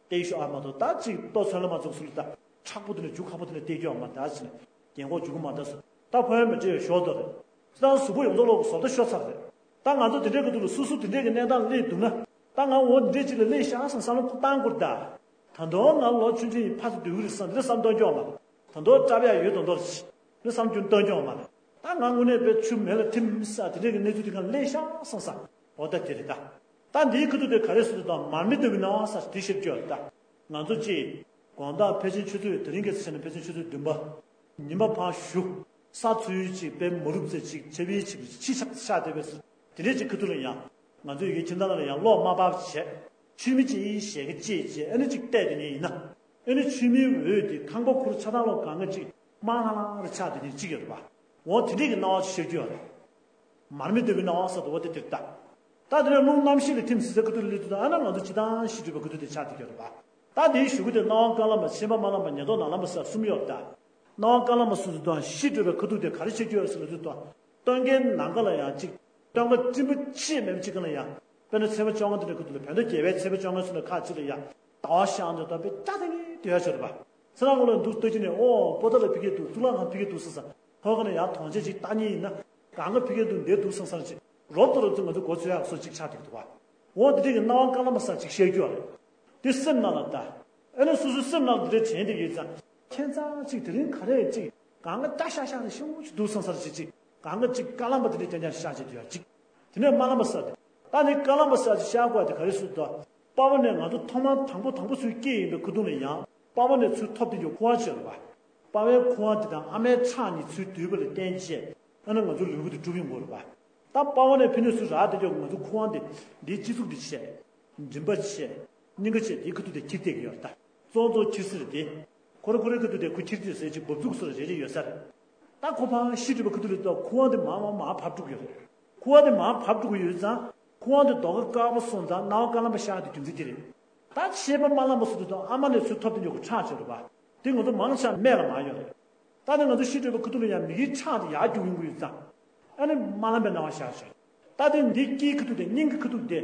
ཏེ་ཤོག་ཨ་མ་གཏོགས་ད་ཅིག་ལྟོ་ཚོད་ལ་མ་ཚོད་སུ་ལ་ད་མཁྲེགས་པོ་དེ་འདྲ་འཇུ་ཁག་པོ་དེ་འདྲ་སྟེར་རྒྱུ་ཡོད་མ་རེད། ད་ཅིག་རྒན་གོག་འཇུ་གི་མ་ད་སུ་ད་ཕོ་ཡོན་མེ་དྲོད་ཡོད་ཞོགས་དོ་རེད། ད་གཟུགས་པོ་ཡོངས་རྫོགས་ལོག་གི་བཟོ་ལྟ་ཤོར་ཚར་རེད། ད་ང་ཚོ་དེ་འདྲའི་གི་དུས་ལ་སུ་སུ་དེ་འདྲའི་གི་གནས་སྟངས་སླེབས་འདུག་ན། ད་ང་འོ་འདི་འདྲའི་ཅིག་ལ་སླེབས་ཤག་བསམ་བསམ་བློ་ཁོ་བཏང་དགོས་རེད་ད། ད་དུང་ང་ལོ་ཆུང་ཆུང་ཡིན་ཕ་ཚོ་སྡོད་གི་རེད་བསམ་འདི་བསམ་གཏོང་རྒྱུ་ཡོད་མ་རེད། ད་དུང་སྐྲག་ཡག་ཡོད་མདོག་མདོག་རེད། འདི་བསམ་རྒྱུ་གཏོང་རྒྱུ་ཡོད་མ་རེད། ད་ང་དངོས་གནས་དཔེ་ཆུ་མེ་ལ་ཐིམ་ས་དེ་འདྲའི་གི་གནས་ཚུལ་དེ་གང་སླེབས་ཤག་བསམ་བསམ། འོ་ད་དེ་རེད་ད། ད་འདིའི་ཁ་ཐུག་དེ་ག་རེ་ཟེར་དུས་ད་མར་མེ་ལྟ་བུའི་སྣང་བ་ས་དེ་ཤར་རྒྱུ་ཡོད་རེད་ད། ང་ཚོ་ཅིག་དགོང་དག་ཕལ་ཆེར་ཆུ་ཚོད་དེ་རིང་གི་ཚེ་ནི་ཕལ་ཆེར་ཆུ་ཚོད་བདུན་པ། ཉི་མ་ཕར་ཞུ། ས་འཚོལ་ཅིག་དཔེ་མ་རུབ་ཚེ་ཅིག་ཆ་བའི་ཆིབས་ཆི་ཆག་ཆག་དེ་བས་དེ་འདྲས་ཅིག་ཁ་ཐུག་ལ་ཡང་། ང་ཚོ་ཡི་གེ་ཁྱིམ་ཚང་ནང་ལ་ཡང་གློག་དམར་པ་བྱས། ཆུ་མིག་ཅིག་ཞལ་གི་ཅེས་བྱས་ཨ་ནི་ཅིག་བལྟས་དེ་ནས་ཡིན་ན། ཨ་ནི་ཆུ་མིག་འོད་དེ་ཁང་པ་ཁུར་ཆ་ཚང་ལོག་གང་ག་ཅིག་དམར་ལྷང་ལྷང་རེ་ཆགས་དེ་ནས་ཅིག་ཡོད་རེད་པ། འོ་དེ་འདྲས་ཀྱི་སྣང་བ་ཅིག་ཤར་རྒྱུ་ཡོད་རེད། མར་མེ་ལྟ་བུའི་སྣང་བ་ས་དུ་བ་དེ་དེར་ལྟ། ད་དེ་ནས་རླུང་གནམ་གཤིས་ལ་ཐིམ་ཟིན་ས་ཁ་ཐུག་ལ་སླེབས་དུས་ད་ཨ་ན་ང་ཚོ་སྤྱི་བཏང་ཤི་འགྲོ་བའི་ཁ་ཐུག་དེ་ཆགས་བསྡད་ཀྱི་ཡོད་རེད་པ། ད་དེའི་གཞུག་གུ་དེ་སྣང་བ་རྐང་ལམ་པ་ཕྱི་པ་མ་ལམ་པ་ཉེ་ཐོག་ནང་ལམ་པ་ས་གསུམ་ཡོད་རེད་ད། སྣང་བ་རྐང་ལམ་པ་སོ་སོ་དང་ཤི་འགྲོ་བའི་ཁ་ཐུག་དེ་ག་རེ་བྱེད་ཀྱི་ཡོད་རེད་ཟེར་ལ་དུས་དང་། སྟོན་ཁའི་ནམ་མཁའ་ལ་ཡང་གཅིག་སྟོན་ཁ་སྤྲིན་པ་ཆེས་མེད་པ་གཅིག་ག་ལ་ཡང་། དཔེར་ན་ཚེས་པ་བཅོ་ལྔ་དེ་འདྲ་ཁ་ཐུག་ལ་བོད་ཟླ་བརྒྱད་པའི་ཚེས་པ་བཅོ་ལྔ་ཚོ་ལ་ཁ་ཅིག་ལ་ཡང་ཟླ་བ་ཤར་འདུག་ད་དཔེ་སྐྱ་ཐང་གི་སྡོད་ཡ་ཆོག་རེད་པ། ཚེ་རིང་ལོ་ལ་འདུག་ལྟ་གི་ནས་ཨོ་པོ་ཏ་ལ་ཕི་གེ་འདུག་གཙུག་ལག་ཁང་ཕི་གེ་འདུག་ཟེར་ས། ཐོག་ཁ་ནས་ཡང་དོང་ཆེ་ཅིག་ལྟ་ཉིན་ཡིན་ན། གང་ག་ཕི་གེ་འདུག་འདིར་འདུག་སང་སང་ཅིག་རོབ་ཏུ་རོབ་ཏུ་ང་ཚོ་མགོ་ཚོས་ཡག་སོ་ཅིག་ཆགས་འདུག་འདུག་བ། འོ་འདི་འདྲ་གི་སྣང་བ་རྐང་ལམ་པ་ས་ཅིག་ཤར་རྒྱུ་བ་རེད། འདི་སེམས་ནང་ལ་ལྟ། ཨེ་ན་སོ་སོའི་སེམས་ནང་འདི་འདྲ་དྲན་འདི་ཡོད་ཙང་། ཁྱད་མཚར་ཅིག་དེ་རིང་ག་རེ་ཅིག་གང་ག་ལྟ་ཤག་ཤག་རེ་ཤོག་ཅིག་འདུག་སང་སང་ཅིག་ཅིག་གང་ག་ཅིག་རྐང་ལམ་པ་འདི་འདྲ་རྐྱང་རྐྱང་ཤག་ཅིག་འདུག་ཡ་ཅིག་དེ་ནས་རྨ་ལམ་པ་ས་དེ། ད་ནི་རྐང་ལམ་པ་ས་ཅིག་ཤར་དགོས་དེ་ག་རེ་སུ་དང་། པ་ཕ་ནས་ང་ཚོ་ཐོག་མར་དང་པོ་དང་པོ་ཚུར་སྐྱེས་ཡིན་པའི་ཁུ་ཐུང་ལ་ཡང་པ་ཕ་ནས་ཚུར་ཐོབ་དེ་འཇོག་ཁུ་བ་བྱས་རེད་པ། པ་ཕའི་ཁུ་བ་དེ་དང་ཨ་མའི་ཁྲག་གཉིས་ཚུར་བསྡུས་པ་ལ་བརྟེན་བྱས། ཨ་ནི་ང་ཚོ་ལུས་པོ་དེ་གྲུབ་ཡོང་གི་རེད་པ། ད་པ་ཝ་ནས་ཕི་ནས་ཚུར་རག་བསྡད་ཀྱོག་ང་ཚོ་ཁུ་དབང་དེ་འདིའི་སྤྱི་གཙུག་དེ་བྱས། མགྲིན་པ་བྱས། སྙིང་ག་བྱས། འདིའི་ཁ་ཐུག་དེ་འཁྱེར་བསྡད་ཀྱི་ཡོད་རེད་ད། གཙོ་གཙོ་འཁྱེར་ས་རེད་དེ། ཁོ་ར་ཁོ་རའི་ཁ་ཐུག་དེ་ཁོ་འཁྱེར་བསྡད་ས་ཅིག་འབབ་ཚུགས་སོ་རེ་རེ་ཡོད་ས་རེད། ད་ཁོ་ཕར་ཤི་འགྲོ་བའི་ཁ་ཐུག་ལ་ད་ཁུ་དབང་དེ་མར་མར་མར་བབས་འགྲོ་གི་ཡོད་རེད། ཁུ་དབང་དེ་མར་བབས་འགྲོ་གི་ཡོད་ཙང་། ཁུ་དབང་དེ་རྡོ་ཁ་དཀར་པོ་སོང་ཙང་སྣང་བ་དཀར་ལམ་པ་ཤར་དེ་རྒྱུ་མཚན་དེ་རེད། ད་མཆེད་པ་དམར་ལམ་པ་སོང་དུས་ད་ཨ་མ་ནས་ཚུར་ཐོབ་དེ་ཉོ་གི་ཁྲག་ཆེ་རེད་པ། དེ་ང་ཚོ་མང་ཆེ་སྨད་ལ་མར་ཡོད་རེད། ད་ནི་ང་ཚོ་ཤི་འགྲོ་བའི་ཁ་ཐུག་ལ་ཡང་མིག་གི་ཁྲག་དེ་ཡར་རྒྱུག་ཡོང་གི་ཡོད་ཙང་། ཨ་ནི་དམར་ལམ་པའི་སྣང་བ་ཤར་ཤར། ད་དེ་འདི་དཀྱིལ་ཁ་ཐུག་དེ་སྙིང་གི་ཁ་ཐུག་དེ།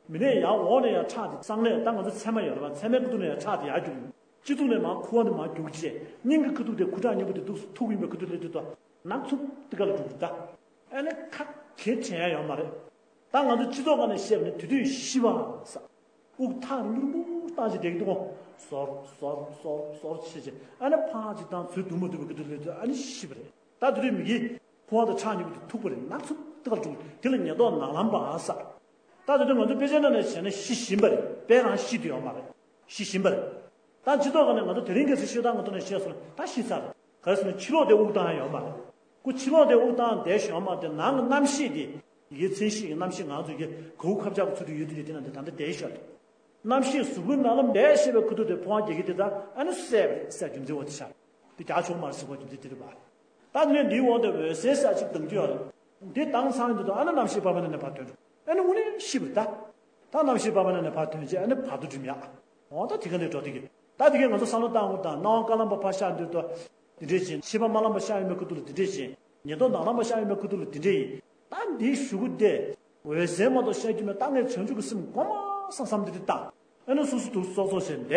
མི་ནས་ཡར་འོག་ནས་ཡར་ཁྲག་དེ་གསང་གནས་ད་ང་ཚོ་མཚན་མ་ཡོད་རེད་པ། མཚན་མའི་ཁ་ཐུག་ནས་ཡར་ཁྲག་དེ་ཡར་རྒྱུག་ཡོང་། སྤྱི་གཙུག་ནས་མར་ཁུ་དབང་དེ་མར་རྒྱུག་བྱས། སྙིང་གི་ཁ་ཐུག་དེ་ཁུ་ཁྲག་སྙིང་པོ་དེ་འདུག་སེ་ཐུག་གི་ཡིན་པའི་ཁ་ཐུག་ལ་དེ་ད་ནག་ཚུབ་དེ་ག་ལ་འགྲོ་གི་ད། ཨ་ནི་ཁ་གེ་དྲན་ཡ་ཡོད་མ་རེད། ད་ང་ཚོ་སྤྱི་ཚོགས་སྒང་ནས་བཤད་པ་ནི་དེ་དུས་ཤི་བ་ཟེར། དབུགས་ཐག་རིང་པོ་རིང་པོ་བཏང་བྱས་བསྡད་ཀྱི་འདུག་གོ། ཟོར་ཟོར་ཟོར་ཟོར་བྱས་བྱས་ཨ་ནི་ཕར་ཅིག་བཏང་ཚུར་འདུག་མ་འདུག་པའི་ཁ་ཐུག་ལ་ཨ་ནི་ཤི་བ་རེད། ད་དེ་དུས་མི་གིས་ཁུ་དབང་དང་ཁྲག་སྙིང་པོ་དེ་ཐུག་པ་རེད། ནག་ཚུབ་དེ་ག་ལ་འགྲོ་གི། དེ་ལ་ཉེན་རྟོག་ནག་ལམ་པ་ཟེར། ད་དེ་དུས་ང་ཚོ་དཔེ་ཆའི་ནང་ནས་བྱས་ན་ཤི་བཞིན་པ་རེད། དཔེ་རང་ཤི་དུས་ཡོད་མ་རེད། ཤི་བཞིན་པ་རེད། ད་སྤྱི་ཚོགས་སྒང་ནས་ང་ཚོ་དེ་རིང་གི་ཚེ་ཤོད་སྟངས་ཀྱི་ཐོག་ནས་བཤད་སོང་ན་ད་ཤི་ཚར་རེད། ག་རེ་ཟེར་ན་ཕྱི་ལོགས་དེ་དབུགས་བཏང་ཡ་ཡོད་མ་རེད། ཁོ་ཕྱི་ལོགས་དེ་དབུགས་བཏང་བསྡད་ཤོད་མ་དེ་ནང་གི་རྣམ་ཤེས་དེ། ཡི་གེ་མཚན་ཤེས་ཀྱི་རྣམ་ཤེས་ང་ཚོ་ཡི་གེ་གའུ་ཁབ་ཆག་གི་ཚུལ་དུ་ཡོད་དུས་དེ་དེ་ནང་དེ་ད་ལྟ་བསྡད་ཤོད་རེད། རྣམ་ཤེས་གཟུགས་པོའི་ནང་ལ་བསྡད་ཤེས་པའི་ཁུ་ཐུག་དེ་ཕོ་བ་རྒྱག་གི་དེ་ད་ཨ་ནི་གསལ་བ་རེད། གསལ་རྒྱུ་མཚན་འོ་དེ་ཤར། དེ་རྒྱག་ཆོག་མ་རེད་ཟེར་བ་རྒྱུ་མཚན་དེ་རེད་པ། ད་དེ་ནས་འདིའི་འོག་ཏུ་འོད་གསལ་ཟེར་ཅིག་ལྡང་རྒྱུ་ཡོད་རེད། འདི་ལྡང་ཚར་དུས་ད་ཨ་ནི་རྣམ་ཤེས་པ་ཕ་ནས་ཕར་ཐོན་འགྲོ། ཨ་ནི་དངོས་གནས་ཤི་བ་རེད་ད། ད་རྣམ་ཤེས་པ་ཕ་ནས་ཕར་ཐོན་རྗེས་ཨ་ནི་བར་དོ་འགྲིམ་ཡག་འོ་ད་དེ་ག་ནས་འགྲོ་དེ་གི། ད་དེ་གས་ང་ཚོ་བསམ་བློ་བཏང་དགོས་དང་། སྣང་བ་དཀར་ལམ་པ་ཕར་ཤར་དུས་ད་འདི་འདྲས་བྱས། མཆེད་པ་དམར་ལམ་པ་ཤར་ཡོང་བའི་ཁུ་ཐུག་ལ་འདི་འདྲས་བྱས། ཉེན་རྟོག་ནག་ལམ་པ་ཤར་ཡོང་བའི་ཁུ་ཐུག་ལ་འདི་འདྲས་ཡིན། ད་འདིའི་གཞུག་གུ་དེ་འོད་གསལ་མ་གཏོགས་ཤར་རྒྱུ་མེད། ད་ངས་བྱང་ཆུབ་ཀྱི་སེམས་སྒོམ་བསམ་བསམ་འདི་འདི་བཏང་། ཨ་ནི་སོ་སོ་དུ་ཙོག་ཙོག་བྱས་བསྡད།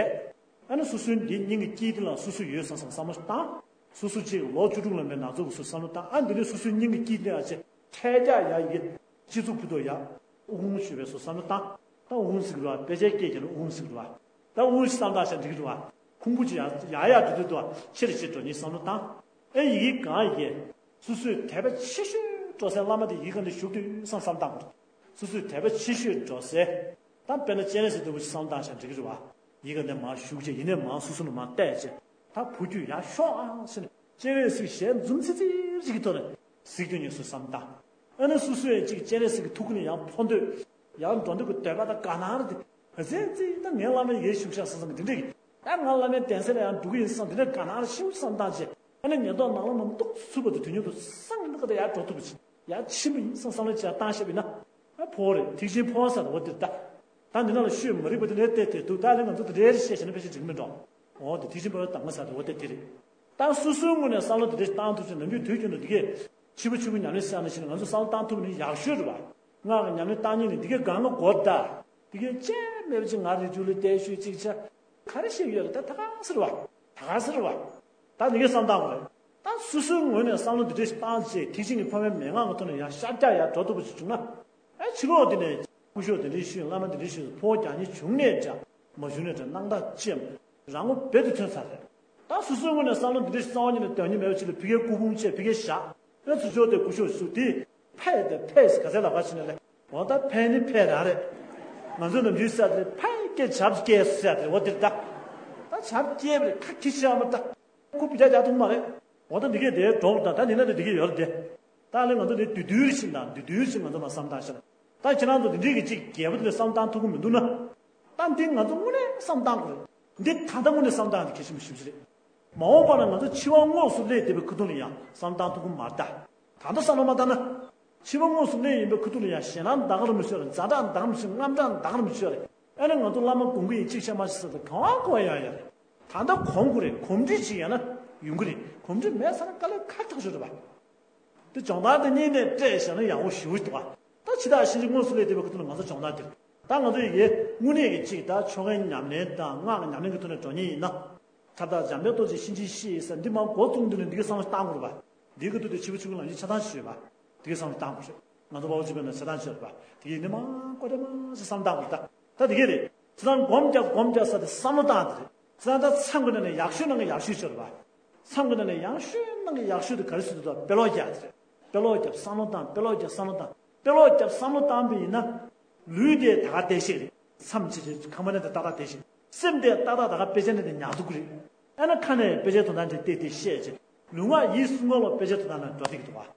ཨ་ནི་སོ་སོའི་འདི་སྙིང་གི་དཀྱིལ་འདི་ལ་སོ་སོ་ཡོད་བསམ་བསམ་བསམ་བློ་བཏང་། སོ་སོ་གཅིག་ལོ་བཅུ་དྲུག་ལ་མའི་ན་ཚོད་ཀྱི་སོ་བསམ་བློ་བཏང་། ཨ་འདི་ནས་སོ་སོའི་སྙིང་གི་དཀྱིལ་འདི་ལ་ཆེ་འཕྲལ་རྒྱག་ཡ་ཡི་གེ་སྤྱི་གཙུག་ཕུད་དོ་ཡ། ཨུ་ཧུང་ཞུ་བའི་སོ་བསམ་བློ་བཏང་། ད་ཨུ་ཧུང་ཟིག་རུ་བ་དཔེ་ཆའི་སྐད་ཀྱི་ནི་ཨུ་ཧུང་ཟིག་རུ་བ། ད་ཨུ་ཧུང་ཞིག་བསམ་བཏང་བྱས་འགྲིག་གི་རུ་བ། ཁུང་བུ་ཅིག་ཡ་ཡ་ཡ་འགྲོ་དུས་དུ་བ་ཆེ་རེ་ཆེ་འགྲོ་ཉིན་བསམ་བློ་བཏང་། ཨེ་ཡི་གེ་གང་ཡི་གེ་སོ་སོའི་དད་པ་ཆེ་ཤོས་འགྲོ་སའི་བླ་མ་དེ་ཡི་གེ་འདི་བཞུགས་དུས་བསམ་བསམ་བཏང་དགོས། སོ་སོའི་དད་པ་ཆེ་ཤོས་འགྲོ་སའི། ད་དཔེར་ན་སྤྱན་རས་གཟིགས་ལྟ་བུ་ཞིག་བསམ་བཏང་བྱས་འགྲིག་གི་རུ་བ། ཡི་གེ་འདི་མར་བཞུགས་བྱས་ཡིན་ནའི་མར་སོ་སོ་ནས་མར་བལྟས་བྱས། ད་བུ་ཁྱོད་ཡར་ཤོག་ཨ་ཟེར་ནས་སྤྱན་རས་གཟིགས་ཞལ་འཛུམ་ཚིག་ཚིག་ཅིག་གི་ཐོག་ནས་གཟིགས་རྒྱུ་ཉིད་སུ་བསམ་བཏང་། ཨ་ནི་སོ་སོ་ཡང་གཅིག་སྤྱན་རས་གཟིགས་ཀྱི་ཐུགས་ཀ་ནས་ཡར་འཕོ་འདོད། ཡར་འགྲོ་འདོད་ཀྱི་འདོད་པ་དང་དགའ་སྣང་རེད་དེ། ག་ཚད་ཅིག་ད་ངའི་བླ་མའི་ཡར་བཞུགས་ཤག་བསམ་བསམ་གི་དེ་འདྲ་གི། ད་ང་བླ་མའི་གདན་ས་ལ་ཡར་འགྲོ་གི་ཡིན་བསམ་དེ་འདྲའི་དགའ་སྣང་རེ་ཤིན་ཏུ་བསམ་བཏང་བྱས། ཨ་ནི་ཉེན་རྟོག་ནག་ལམ་མ་འདུག་ཚུད་པ་དེ་དུས་མཉམ་དུ་སང་ཉིན་ད་ག་ད་ཡར་འགྲོ་ཐུབ་པ་ཅིག་ཡར་ཕྱིན་པ་ཡིན་བསམ་བསམ་བློ་ཅིག་ཡར་བཏང་བཞག་པ་ཡིན་ན། ཨ་ཕོ་བ་རེད། ཐེག་ཆེན་ཕོ་བ་ཟེར་བ་དེ་རེད་ད། ད་འདི་ནང་ལ་ཤོད་མ་རིག་པ་དེ་ལས་བལྟས་ཏེ་འདུག་ད་ལས་ང་ཚོ་དེ་འདྲའི་བཤད་བྱས་ན་ཕལ་ཆེར་འགྲིག་མི་འགྲོ། འོ་དེ་ཐེག་ཆེན་ཕོ་བའི་གདམས་ངག་ཟེར་དེ་འོ་དེ་དེ་རེད། ད་སོ་སོའི་ངོས་ནས་བསམ་བློ་དེ་འདྲ་བཏང་ཐུབ་ཅིང་ནམ་རྒྱུན་དུས་རྒྱུན་དུ་འདི་གས་ཕྱི་པོ་ཕྱི་པོ་ཉམས་ལེན་བྱས་ནས་ཕྱིན་ན་ང་ཚོ་བསམ་བློ་བཏང་ཐུབ་ནི་ཡག་ཤོས་རེད་བ། སྔགས་ཀྱི་ཉམས་ལེན་བཏང་ཉིན་ནི་འདི་གས་གང་ག་གོ་ད། འདི་གས་ཅན་མེད་པ་ཅིག་ང་རེ་རྒྱུ་ལ་བལྟས་ཤོད་ཅིག་བྱ། ག་རེ་བཤད་ཀྱི་ཡོད་རེད་ད་ད་ག་ཟེར་བ། ད་ག་ཟེར་བ། ད་འདི་གས་བསམ་བཏང་དགོས་རེད། ད་སོ་སོའི་ངོས་ནས་བསམ་བློ་འདི་འདྲ་ཞིག་བཏང་བྱས་ཐེག་ཆེན་གྱི་ཕ་མའི་མན་ངག་གི་ཐོག་ནས་ཡང་ཤར་རྒྱག་ཡར་འགྲོ་ཐུབ་པ་ཞིག་བྱུང་ན། ཨ་ཕྱི་ལོགས་འདི་ནས་སྐུ་ཞབས་འདི་འདྲ་ཞུས་བླ་མ་འདི་འདྲ་ཞུས་ཕོ་བ་རྒྱག་ཉེན་བྱུང་ནས་འདྲ། མ་བྱུང་ནས་འདྲ་སྣང་དག་ཅེས་རང་ངོ་རྦད་དེ་ཐོན་ཚར་རེད། ད་སོ་སོའི་ངོས་ནས་བསམ་བློ་འདི་འདྲ་ཞིག་རྩ་བ་ཉིད་ནས་འདོན་ཉེན་མེད་པ་ཅིག་ལ་ཕ་གིའི་སྐུ་ཕུང་བཅས་ཕ་གིའི་བཞག་ཨེ་ཚུར་ཕྱོགས་དེ་སྐུ་ཞབས་ཞུ་དེ་ཕད་དེ་ཕད་ག་ཚད་ལབ་པ་ཕྱིན་ནས་ལས་འོ་ད་ཕད་ནི་ཕད་རང་རེད། ང་ཚོ་ནམ་རྒྱུན་ཟེར་དེ་ཕད་སྐད་བྱབ་སྐད་ཟེར་དེ་འོ་དེར་ད། ད་བྱབ་སྐད་རེད་ཁ་ཁྱི་ཤི་ཨ་མ་ད། སྐུ་བུ་རྒྱ་རྒྱ་ཐུབ་མ་རེད། འོ་ད་འདི་གས་དེ་གྲོགས་དང་ད་འདི་ན་དེ་འདི་གས་ཡོད་རེད་དེ། ད་ལས་ང་ཚོ་དེ་དུས་དུས་ཕྱིན་དང་དུས་དུས་ཕྱིན་ང་ཚོ་མ་བསམ་བཏང་ཤེས་ན། ད་ཁྱེད་རང་ཚོ་དེ་འདྲས་ཀྱི་གཅིག་རྒྱལ་པོ་དེ་ལས་བསམ་བཏང་ཐུབ་ཀྱི་མི་འདུག་ན། ད་འདི་ང་ཚོ་དངོས་གནས་བསམ་བཏང་དགོས་རེད། འདི་ད་ལྟ་དངོས་གནས་བསམ་བཏང་དེ་གལ་ཆེན་པོ་ཞེ་པོ་ཅིག་རེད། མ་འོངས་པ་ན་ང་ཚོ་འཆི་བ་དངོས་སུ་སླེབས་བསྡད་པའི་ཁ་ཐུག་ལ་ཡང་བསམ་བཏང་ཐུབ་ཀྱི་མ་རེད་ད། ད་ལྟ་བསམ་བློ་མ་བཏང་ན། འཆི་བ་དངོས་སུ་སླེབས་ཡིན་པའི་ཁ་ཐུག་ལ་ཡང་ཞེད་སྣང་འདང་རུ་མི་ཤོར་རེད། ཛ་དྲག་འདང་རུ་མི་ཤོར། དངངས་སྐྲག་འདང་རུ་མི་ཤོར་རེད། ཨ་ནི་ང་ཚོ་བླ་མ་དགོངས་ཀྱི་ཡིན་གཅིག་བྱས་མ་ཤེས་ཟེར་ཏེ་གང་བ་གོ་བ་ཡོང་ཡ་རེད། ད་ལྟ་གོམས་དགོས་རེད། གོམས་འདྲིས་ཅིག་ཡོད་ན་ཡོང་གི་རེད། གོམས་འདྲིས་མེད་ས་ན་དཀའ་ལས་ཁག་ཐག་ཆོད་རེད་པ། དེ་སྦྱོང་བརྡར་དེ་གཉིས་ནས་སྤྲད་བཞག་ན་ཡག་པོ་ཞེ་པོ་ཅིག་འདུག་ག་ད་འཆི་བདག་གཤིན་རྗེ་དངོས་སུ་སླེབས་བསྡད་པའི་ཁ་ཐུག་ལ་ང་ཚོ་སྦྱོང་བརྡར་དེ་རེད། ད་ང་ཚོ་ཡི་གེ་དངོས་གནས་ཀྱི་གཅིག་ད་ཆོ་གའི་ཉམས་ལེན་དང་སྔགས་ཀྱི་ཉམས་ལེན་གྱི་ཐོག་ནས་འགྲོ་མཁན་ཡིན་ན། ཁྱབ་བདག་འཇམ་དཔལ་རྡོ་རྗེ་གཤིན་རྗེའི་གཤེད་ཟེར་འདི་མར་འགོ་བཙུགས་དུས་ནས་འདི་གའི་བསམ་བློ་བཏང་དགོས་རེད་པ། འདིའི་ཁ་ཐུག་དེ་འཆི་བ་ཆུ་ཁོལ་ལང་ཅིག་ཆ་ཚང་ཞིག་ཡོད་པ། འདི་གའི་བསམ་བློ་བཏང་དགོས་རེད། ང་ཚོ་དཔའ་བོ་གཅིག་པའི་ནང་ཆ་ཚང་ཞིག་ཡོད་པ། དེ་གའི་ནི་མ་ཀོ་ཏེ་མ་ཞིག་བསམ་བློ་བཏང་དགོས་རེད་ད། ད་དེ་གའི་རེད། ཆ་ཚང་སྒོམ་རྒྱག་སྒོམ་རྒྱག་ས་དེ་བསམ་བློ་བཏང་དེ་རེད། ཆ་ཚང་ད་མཚམས་ཀྱི་ནང་ནས་ཡག་ཤོས་ནང་གི་ཡག་ཤོས་ཤོར་བ། མཚམས་ཀྱི་ནང་ནས་ཡག་ཤོས་ནང་གི་ཡག་ཤོས་དེ་ག་རེ་ཟེར་དུས་ད་དཔེ་ཀློག་རྒྱག་དེ་རེད། དཔེ་ཀློག་རྒྱབ་བསམ་བློ་བཏང་། དཔེ་ཀློག་རྒྱབ་བསམ་བློ་བཏང་། དཔེ་ཀློག་རྒྱབ་བསམ་བློ་བཏང་པ་ཡིན་ན། ལུས་དེ་ད་ག་བདེ་ཤེས་རེད། མཚམས་ཆེ་ཆེ་ཁང་པ་ནས་དེ་ཏག་ཏག་བདེ་ཤེས། སེམས་དེ་ཏག་ཏག་ད་ག་དཔེ་ཆ་ནས་དེ་ཉར་ཐུབ་ཀྱི་རེད། ཨ་ན་ཁ་ནས་དཔེ་ཆའི་དོན་དག་དེ་བལྟས་ཏེ་བཤད་ཅེས། ལུས་ངག་ཡིད་གསུམ་ཀ་ལོ་དཔེ་ཆའི་དོན་དག་ནང་འགྲོ་བསྡད་ཀྱི་འདུག་བ།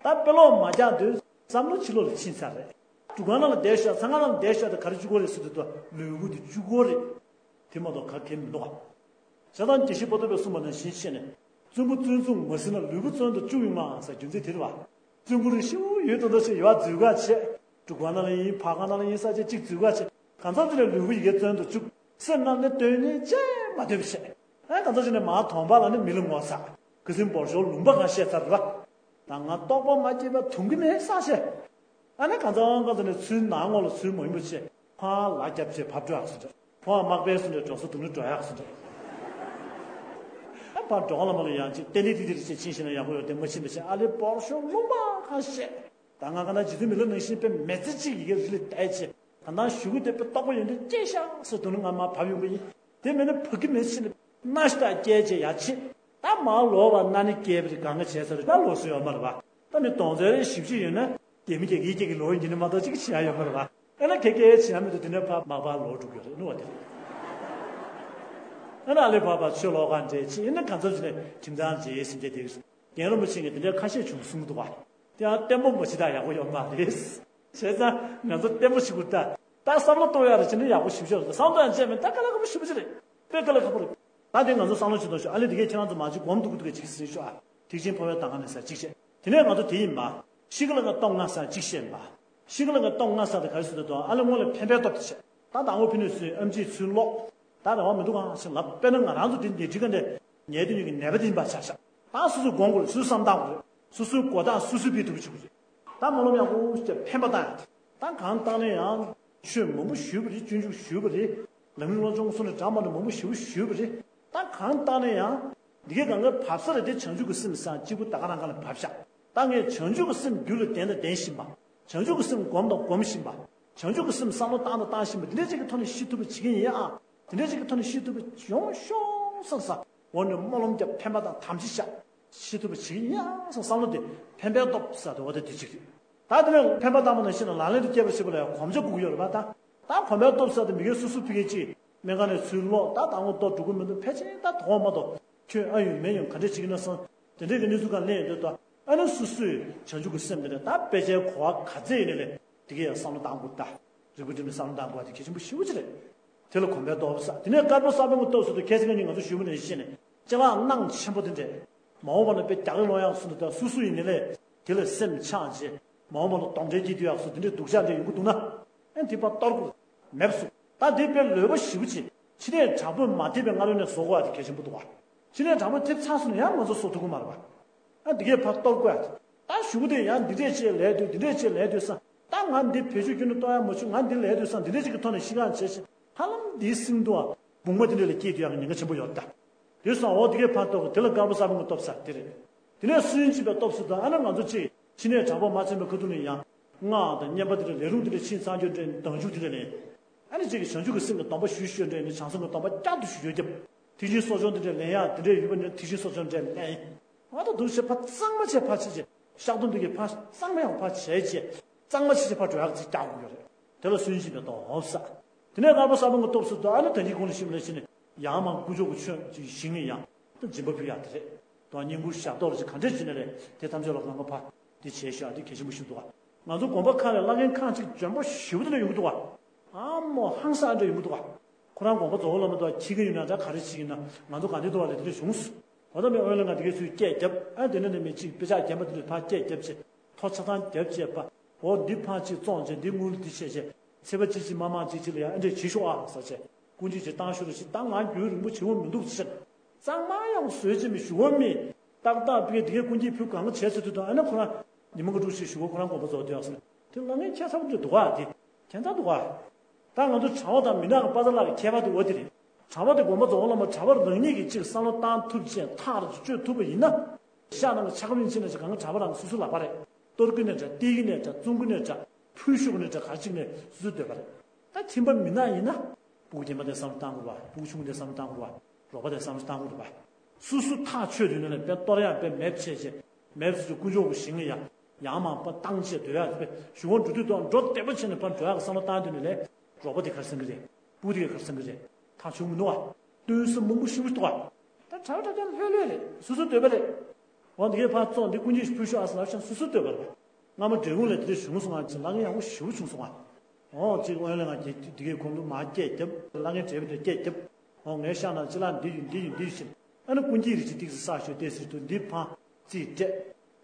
ད་དཔེ་ཀློག་མ་རྒྱག་དུས་བསམ་བློ་ཕྱི་ལོགས་ལ་ཕྱིན་ཚར་རེད། འདུ་ཁང་ནང་ལ་བསྡད་ཤག་ཚང་ཁང་ནང་ལ་བསྡད་ཤག་ད་ག་རེ་བཅུག་དགོས་རེད་ཟེར་དུས་ད་ལུས་པོ་དེ་བཅུག་དགོས་རེད། དེ་མ་གཏོགས་ག་གེ་མི་འདུག་ག་བྱས་ཙང་དགེ་བཤེས་པོ་ཏོ་པས་གསུངས་པ་ནང་བཞིན་བྱས་ནས། བཙུན་པོ་བཙུན་མཚུངས་མ་ཟིན་ན་ལུས་པོ་བཙོན་དུ་བཅུག་ཡོང་མ་ཟེར་རྒྱུ་མཚན་དེ་རེད་བ། བཙུན་པོ་རིགས་ཤི་བོ་ཡོད་དོ་འདྲ་ཞིག་ཡོད་འཛུལ་ག་བྱས། འདུ་ཁང་ནང་ལ་ཡིན་ཕ་ཁང་ནང་ལ་ཡིན་ས་ཆ་གཅིག་འཛུལ་ག་བྱས། གང་འཚམ་ཅིག་ལ་ལུས་པོ་ཡི་གེ་བཙོན་དུ་བཅུག་སེམས་ནང་ནས་དོན་གཉིས་ཅན་མ་ཐོན་པ་བྱས། ཨ་གང་འཚམ་ཅིག་ནས་མ་དོན་པ་ལ་ནི་མི་ལ་ངོ་ཚ། ག་ཟིན་བོར་ཞོར་ལུང་པ་གང་བཤད་ཚར་རེད་བ། ད་ང་རྟོགས་པ་མ་སྐྱེས་པ་དུང་གི་མེད་ས་བྱས། ཨ་ནི་གང་ཚང་གང་ཚང་ནས་ཚུར་ནང་ངོ་ལ་ཚུར་མ་ཡིན་པ་བྱས། ཕ་ལ་རྒྱབ་བྱས་བབས་འགྲོ་ཡག་སུ་འདྲ། ཕ་དམག་དཔལ་སུ་འདྲ་འགྲོ་ས་དུང་ནི་འགྲོ་ཡག་སུ་འདྲ། ཨ་ཕ་འགྲོ་ག་ལ་མ་ལ་ཡང་ཅིག་ཏན་ཏན་ཏིག་ཏིག་རེ་བྱས་ཕྱིན་ཤེས་ན་ཡག་པོ་ཡོད་དེ་མ་ཕྱིན་པ་བྱས་ཨ་ལེ་བོར་ཤོག་ལུང་པ་ཁ་བཤད། ད་ང་ག་ན་རྗེ་བཙུན་མི་ལ་ནང་བཞིན་པའི་མི་ཚེ་གཅིག་ཡི་གེ་རི་ལི་བལྟས་བྱས་གང་ལྟར་ཞུ་གི་དེ་པའི་རྟོགས་པ་ཡོན་ཏན་སྐྱེས་ཤག་སུ་དུང་ནི་ང་མ་བབས་ཡོང་གི་ཡིན། དེ་མིན་ན་ཕ་གི་མི་ཕྱིན་ན་ཤི་ད་སྐྱེས་བྱས་ཡ་ཕྱིན། ད་མ་ལོ་བ་ན་ནི་སྐྱེས་པ་རེད་གང་ག་བྱས་ས་རེད་ད་ལོ་སུ་ཡོད་མ་རེད་བ། ད་མི་དོང་ཙེ་རེ་ཞིབ་ཞིབ་ཡོད་ན། རྒྱལ་མི་རྒྱལ་གི་རྒྱལ་གི་ལོ་ཡིན་གྱི་ནི་མ་གཏོགས་ཅིག་བྱེད་ཡ་ཡོད་མ་རེད་བ། ཨ་ན་ཁེ་ཁེ་བྱེད་ཡ་མི་འདུག་དེ་ནས་ཕ་མ་ཕ་ལོ་འགྲོ་གི་རེད་ནུ་བ་དེ་རེད། ཨ་ན་ཨ་ལེ་ཕ་ཕ་ཆོས་ལོ་ག་འདྲེ་ཆེ་ཡིན་ན་གང་འཚམ་ཞིག་ནས་ཁྱིམ་ཚང་རྗེ་སེམས་ཅན་དེ་རྒན་རིན་པོ་ཆེ་ངས་དེ་འདྲའི་ཁ་ཤས་བྱུང་གསུང་གི་འདུག་བ། དེ་ཡང་བརྟན་པོ་མ་བྱེད་ད་ཡག་པོ་ཡོད་མ་རེད། བྱས་ཙང་ང་ཚོ་བརྟན་པོ་བྱེད་དགོས་ད། ད་བསམ་བློ་གཏོང་ཡ་རེད་བྱས་ན་ཡག་པོ་ཞིབ་ཞིབ་རེད་བསམ་བློ་ཡང་བྱས་མེད་ད་དཀའ་ལས་ཁག་པོ་ཞེ་པོ་ཅིག་རེད། དཔེ་དཀའ་ལས་ཁག་པོ་རེད། ད་དེ་ང་ཚོ་བསམ་བློ་ཞིག་གཏོང་ཤོག་ཨ་ལེ་དེ་གས་ཁྱེད་རང་ཚོ་མ་གཅིག་སྒོམ་འདུག་གི་འདུག་གི་ཅིག་ཟིན་ཤོག་ཨ། ཐེག་ཆེན་འཕགས་པའི་མདའ་ཁང་ནས་ཟེར་གཅིག་བྱས། དེ་ནས་ང་ཚོ་དེ་ཡིན་པ། ཤི་ཀ་ལ་ཀ་སྟོང་ལྔ་ས་གཅིག་བཤད་པ། ཤི་ཀ་ལ་ཀ་སྟོང་ལྔ་ས་དེ་ག་རེ་ཟེར་དུས་ཨ་ལེ་སྔོན་ལ་འཕེན་པའི་སྟོབས་དེ་བྱས། ད་དང་པོ་ཕི་ནས་སུའི་ཨེམ་ཆིས་ཚུར་ལོག་ད་རེ་བ་མི་འདུག་གང་ཞིག་ལབ་དཔེར་ན་ང་རང་ཚོ་དེ་ཉལ་ཁྲི་ཀ་འདྲ་ཉལ་དུས་ཉིད་ཀྱི་ནད་པ་དེ་ཡིན་པ་ཆགས་ཤག་ད་སོ་སོའི་སྒོམ་དགོས་རེད་སོ་སོའི་བསམ་བཏང་དགོས་རེད། སོ་སོའི་གོ་རྟགས་སོ་སོས་ཕུད་ཐུབ་པ་བྱེད་དགོས་རེད། ད་སྨོན་ལམ་ཡག་པོ་ཞིག་འཕེན་པ་བཏང་ཡ། ད་གང་བཏང་ན་ཡང་ཆོས་མང་པོ་ཞུས་པ་རེད་སྤྱོད་འཇུག་ཞུས་པ་རེད། ལམ་རིམ་བློ་སྦྱོང་སོགས་ནས་གྲངས་མང་ནས་མང་པོ་ཞེ་པོ་ཞུས་པ་རེད། ད་གང་བཏང་ན་ཡང་། འདི་གའི་གང་ག་བབས་ས་རེད་དེ་བྱང་ཆུབ་ཀྱི་སེམས་སང་གཅིག་པུ་ད་ག་རང་ག་ལ་བབས་ཤག་ད་ངས་བྱང་ཆུབ་ཀྱི་སེམས་རྒྱུད་ལ་ལྡན་དང་ལྡན་བཞིན་པ། བྱང་ཆུབ་ཀྱི་སེམས་སྒོམ་དང་སྒོམ་བཞིན་པ། བྱང་ཆུབ་ཀྱི་སེམས་བསམ་བློ་བཏང་དང་བཏང་བཞིན་པ་འདི་འདྲ་ཅིག་གི་ཐོག་ནས་ཤི་ཐུབ་པ་བྱེད་ཀྱི་ཡིན་ཨ། དེ་འདྲ་ཅིག་གི་ཐོག་ནས་ཤི་ཐུབ་པ་ཡོང་ཤོག་བསམ་ས། འོ་ནས་སྨོན་ལམ་རྒྱབ་འཕེན་པ་དང་དམ་ཚིག་བཞག་ཤི་ཐུབ་པ་བྱེད་ཀྱི་ཡིན་ཨ་བསམ་བསམ་བློ་དེ་འཕེན་པའི་སྟོབས་ཟེར་དེ་འོ་དེ་དེ་ཅིག་རེད། ད་དེ་ནས་འཕེན་པ་བཏང་བ་ནང་བཞིན་ལ་ལག་ལེན་དུ་སྐྱེལ་བར་བྱེད་པ་ལ་ཡང་གོམས་ཆ་དགོས་ཀྱི་ཡོད་རེད་པ་ད། ད་གོམས་པའི་སྟོབས་ཟེར་དེ་མི་དགེ་སོ་སོ་ཕི་གེ་ཅིག་སྨན་ཁང་ནས་ཚུར་ལོག་ད་དང་པོ་ལྟོ་འགྲོ་གི་མི་འདུག་ཕལ་ཆེར་ད་དོགས་མ་གཏོགས་ཁྱོད་ཨ་ཡོང་མེ་ཡོང་ག་འདྲ་བྱེད་ཀྱི་ན་སོང་དེ་འདྲས་ཀྱི་གནས་ཚུལ་གང་སླེབས་ཡོང་དུས་ད་ཨ་ནི་སོ་སོས་བྱང་ཆུབ་ཀྱི་སེམས་དེ་ནས་ད་དཔེ་ཆའི་གོ་བ་ག་ཚད་ཡིན་ནའི་ལས་དེ་གའི་ཡང་བསམ་བློ་བཏང་དགོས་ད། རིག་པ་འདྲེན་ནས་བསམ་བློ་བཏང་དགོས་པ་དེ་གལ་ཆེན་པོ་ཞེ་པོ་ཅིག་རེད། དེ་ལ་གོམས་པའི་སྟོབས་ཟེར་དེ་ནས་དཀར་པོ་ས་པཎ་གྱི་སྟོབས་ཟེར་དུས་ཁ་སང་ཁ་ཉིན་ང་ཚོ་ཞུས་པ་ནང་བཞིན་ནས་སྤྱི་བླ་གནང་ཆེན་པོ་དེ་འདྲས། མ་འོངས་པ་ན་དཔེ་རྒྱག་རེས་ལོང་ཡག་སུ་འདུག་ད་སུ་སུ་ཡིན་ནའི་ལས་དེ་ལ་སེམས་ཆགས་རྗེས་མ་འོངས་པ་ན་གདོན་འདྲེ་སྐྱེ་དུས་ཡག་སུ་དེ་འདྲས་སྡུག་ཅག་འདྲས་ཡོང་གི་འདུག་ན། ཨེ་འདི་ཕར་གཏོར་དགོས། མེད་སུ། ད་འདི་དཔེ་ལོས་པ་ཞེ་པོ་ཅིག་ཕྱི་ནས་དྲག་པོས་མ་ཐེབས་པའི་སྔ་རོལ་ནས་བཟོ་དགོས་ཡག་དེ་གལ་ཆེན་པོ་འདུག་བ། ཕྱི་ནས་དྲག་པོས་ཐེབས་ཚར་སོང་ན་ཡང་ང་ཚོ་བཟོ་ཐུབ་ཀྱི་མ་རེད་བ། ཨ་འདི་གས་ཕར་གཏོར་དགོས་ཡག་དེ། ད་གཞུག་གུ་དེ་ཡང་འདི་འདྲས་བྱས་ལས་དུས་འདི་འདྲས་བྱས་ལས་དུས་སང་ད་ང་འདི་བེད་སྤྱོད་ཁྱོན་ནས་གཏོང་ཡག་མ་བྱུང་ང་འདི་ལས་དུས་སང་འདི་འདྲས་ཅིག་གི་ཐོག་ནས་ཤི་གང་བྱས་ཤིག་ཧ་ལམ་འདིའི་སེང་དུའང་བུང་བ་འདི་འདྲས་ལ་སྐྱེས་དུས་ཡག་གི་ཉེན་ཁ་ཆེན་པོ་ཡོད་ད། དེ་སོང་འོ་དེ་གའི་ཕར་གཏོར་དགོས་དེ་ལ་དཀར་པོ་ས་པཎ་གྱི་སྟོབས་ཟེར་དེ་རེད། དེ་ནས་སུན་འབྱིན་པའི་སྟོབས་ཟེར་དང་ཨ་ན་ང་ཚོ་གཅིག་ཕྱི་ནས་དྲག་པོ་མ་ཚིམ་པའི་ཁ་ཐུག་ནས་ཡང་སྔགས་དང་བསྙེན་པ་དེ་འདྲ་ལས་རུང་དེ་འདྲ་ཕྱིན་ཚར་རྒྱུ་དེ་འདྲ་ལྡང་ཆུ་དེ་འདྲ་ལས། ཨ་ནི་གཅིག་གིས་བྱང་ཆུབ་ཀྱི་སེམས་ཀྱི་སྡོམ་པ་ཞུ་ཞུ་འདྲ་ནི་བྱང་སེམས་ཀྱི་སྡོམ་པ་བསྐྱར་དུ་ཞུ་རྒྱུ་རྒྱབ། ཐེག་ཆེན་གསོ་སྦྱོང་དེ་འདྲ་ལེན་ཡག་དེ་འདྲ་ཡོད་པ་ནི་ཐེག་ཆེན་གསོ་སྦྱོང་འདྲ་ལེན། ང་ད་འདུག་བྱས་ཕ་གཙང་མ་བྱས་ཕ་ཆེ་ཆེ་བཤགས་སྡོམ་དེ་གའི་ཕ་གཙང་མ་ཡང་ཕ་བྱས་བྱས་གཙང་མ་ཆེ་ཆེ་ཕ་འགྲོ་ཡག་ཅིག་རྒྱག་དགོས་ཡོད་རེད། དེ་ལ་སུན་འབྱིན་པའི་སྟོབས་ཟེར། དེ་ནས་དཀར་པོ་ས་པཎ་གྱི་སྟོབས་ཟེར་དུས་ཨ་ནི་ད་གིན་གོང་ལ་ཞུས་པ་ནང་བཞིན་ནི་ཡང་མ་དཀོན་མཆོག་གི་ཆོས་ཅིག་ཞིང་ངེ་ཡང་ད་སྦྱིན་པ་ཕུལ་ཡག་དེ་རེད། དང་བསྙེན་བཀུར་ཞབས་ཏོག་ལ་ཅིག་གང་འདྲས་བྱས་ནས་རེད་དེ་ཐམས་ཅད་ལ་གང་ག་ཕ་འདི་བྱས་ཤག་འདི་གལ་ཆེན་པོ་ཞིག་འདུག་ག་ང་ཚོ་དགོན་པ་ཁག་ལ་བླ་རྒན་ཁག་ཅིག་འཇོན་པོ་ཞེ་པོ་དེ་འདྲ་ཡོང་གི་འདུག་ག་ཨ་མོ་ཧང་སང་འདྲ་ཡོང་གི་འདུག་ག་ཁོ་རང་དགོན་པ་རྫོགས་ལ་མ་གཏོགས་ཁྱི་གི་ཡོད་ན་འདྲ་ག་རེ་བྱེད་ཀྱི་ན་ང་ཚོ་ག་འདྲས་འདུག་བ་ལས་དེ་འདྲ་བྱུང་སོང་། འོ་ད་མི་ཨོན་ལ་ང་དེ་གའི་ཚུལ་སྐད་རྒྱབ་ཨ་དེ་ནས་ནས་མི་གཅིག་དཔེ་ཆ་རྒན་པ་དེ་འདྲས་ཕར་སྐད་རྒྱབ་བྱས་ཐོ་ཆ་ཚང་རྒྱབ་བྱས་པ། འོ་འདི་ཕར་གཅིག་བཙོང་བྱས་འདི་དངུལ་འདི་བྱས་བྱས་ཚེས་པ་གཅིག་གཅིག་མ་མང་གཅིག་གཅིག་ལ་ཡང་ཨ་འདྲས་བྱེད་ཤོག་ཨ་ཟེར་བྱས་སྐུ་མཁྱེན་གཅིག་བཏང་ཤོག་རེ་ཞིག་ད་ང་རྒྱུན་རིང་པོ་བྱེད་དགོས་མི་འདུག་ཟེར། གཙང་མ་ཡང་བཟོས་བྱས་མི་ཞུ་བ་མི་ཏག་ཏག་པི་ཀའི་དེ་གའི་སྐུ་མཁྱེན་ཕུལ་གང་ག་བྱས་ཚར་དུས་དང་ཨ་ནི་ཁོ་རང་ཉི་མ་འགའ་དྲུག་ཞིག་ཞུ་བ་ཁོ་རང་དགོངས་པ་རྫོགས་དུས་ཨ་ཟེར་དེ་ལ་ངས་ཁྱད་མཚར་པོ་འདྲ་འདུག་ཨ་དེ་ཁྱད་མཚར་འདུག་ཨ། ད་ང་ཚོ་གྲྭ་པ་དང་མི་ནག་གི་པ་ཙ་ལག་གི་ཁྱད་པར་དེ་འོ་དེ་རེད། གྲྭ་པ་དེ་དགོན་པ་རྫོགས་ལ་མ་གྲྭ་པ་རང་ཉིད་ཀྱིས་གཅིག་བསམ་བློ་བཏང་ཐུབ་ཅིང་ཐག་རེ་གཅོད་ཐུབ་པ་ཡིན་ན། ཤག་ནང་གི་ཕྱག་དཔེ་ཕྱིན་ན་ཅིག་གང་གི་གྲྭ་པ་རང་སོ་སོའི་ལག་པ་རེད། གཏོར་གི་ནས་འདྲ་སྟེར་གི་ནས་འདྲ་བཙོང་གི་ནས་འདྲ་ཕུལ་ཤོག་གི་ནས་འདྲ་ག་ཅིག་ནས་སོ་སོའི་འདོད་པ་རེད། ད་ཁྱིམ་པ་མི་ནག་ཡིན་ན། སྤུ་གུ་རྒན་པ་དེ་བསམ་བློ་བཏང་དགོས་པ་སྤུ་གུ་ཆུང་ངུ་དེ་བསམ་བློ་བཏང་དགོས་པ་རོགས་པ་དེ་བསམ་བློ་བཏང་དགོས་རེད་པ། སོ་སོ་ཐག་ཆོད་དུས་ནས་ལས་དཔེ་གཏོར་ཡག་དཔེ་མེད་བྱས་བྱས་མེད་སོ་སོ་དཀོན་མཆོག་གི་ཞིང་ལ་ཡང་ཡང་མང་པོ་བཏང་བྱས་སྡོད་ཡག་དཔེ་ཞུ་བ་འགྲོ་དུས་དང་འགྲོ་བདེ་པོ་བྱས་ནས་ཕར་འགྲོ་ཡག་གི་བསམ་བློ་བཏང་དུས་ནས་ལས་རོགས་པ་དེ་གར་སེང་གི་རེད། སྤུ་གུ་དེ་གར་སེང་གི་རེད། ཐག་ཆོད་མི་འདུག་བ། སྟོན་ས་མང་པོ་ཞིག་འདུག་བ། ད་གྲྭ་པ་གྲྭ་རྒན་ལྷོད་ལྷོད་རེད། སོ་སོའི་འདོད་པ་རེད། འོ་འདི་གའི་ཕར་བཙོང་འདི་སྐུ་མཁྱེན་ཕུལ་ཤོག་ཨ་ཟེར་ལབ་ཤག་སོ་སོ་ལྟོས་པར། སྔ་མོ་འབྲས་སྤུངས་ལ་དེ་འདྲ་བྱུང་སོང་ང་ཅིག་ལ་ངས་ཡག་པོ་ཞེ་པོ་བྱུང་སོང་ང་། འོ་ཅིག་དབོན་ལས་ང་གིས་འདི་གའི་ཁོང་ཚོ་མར་སྐད་རྒྱབ་ལ་ངས་འབྲས་སྤུངས་དེ་སྐད་རྒྱབ། འོ་ངའི་ཤག་ན་ཅི་ལ་འདི་ཡོད་འདི་ཡོད་འདི་ཡོད་ཟེར། ཨ་ནི་སྐུ་མཁྱེན་རིགས་ཅིག་ཏིག་སི་ས་ཞོ་ཏེ་ཟེར་དུ་འདི་ཕང་རྩིས་སྤྲད།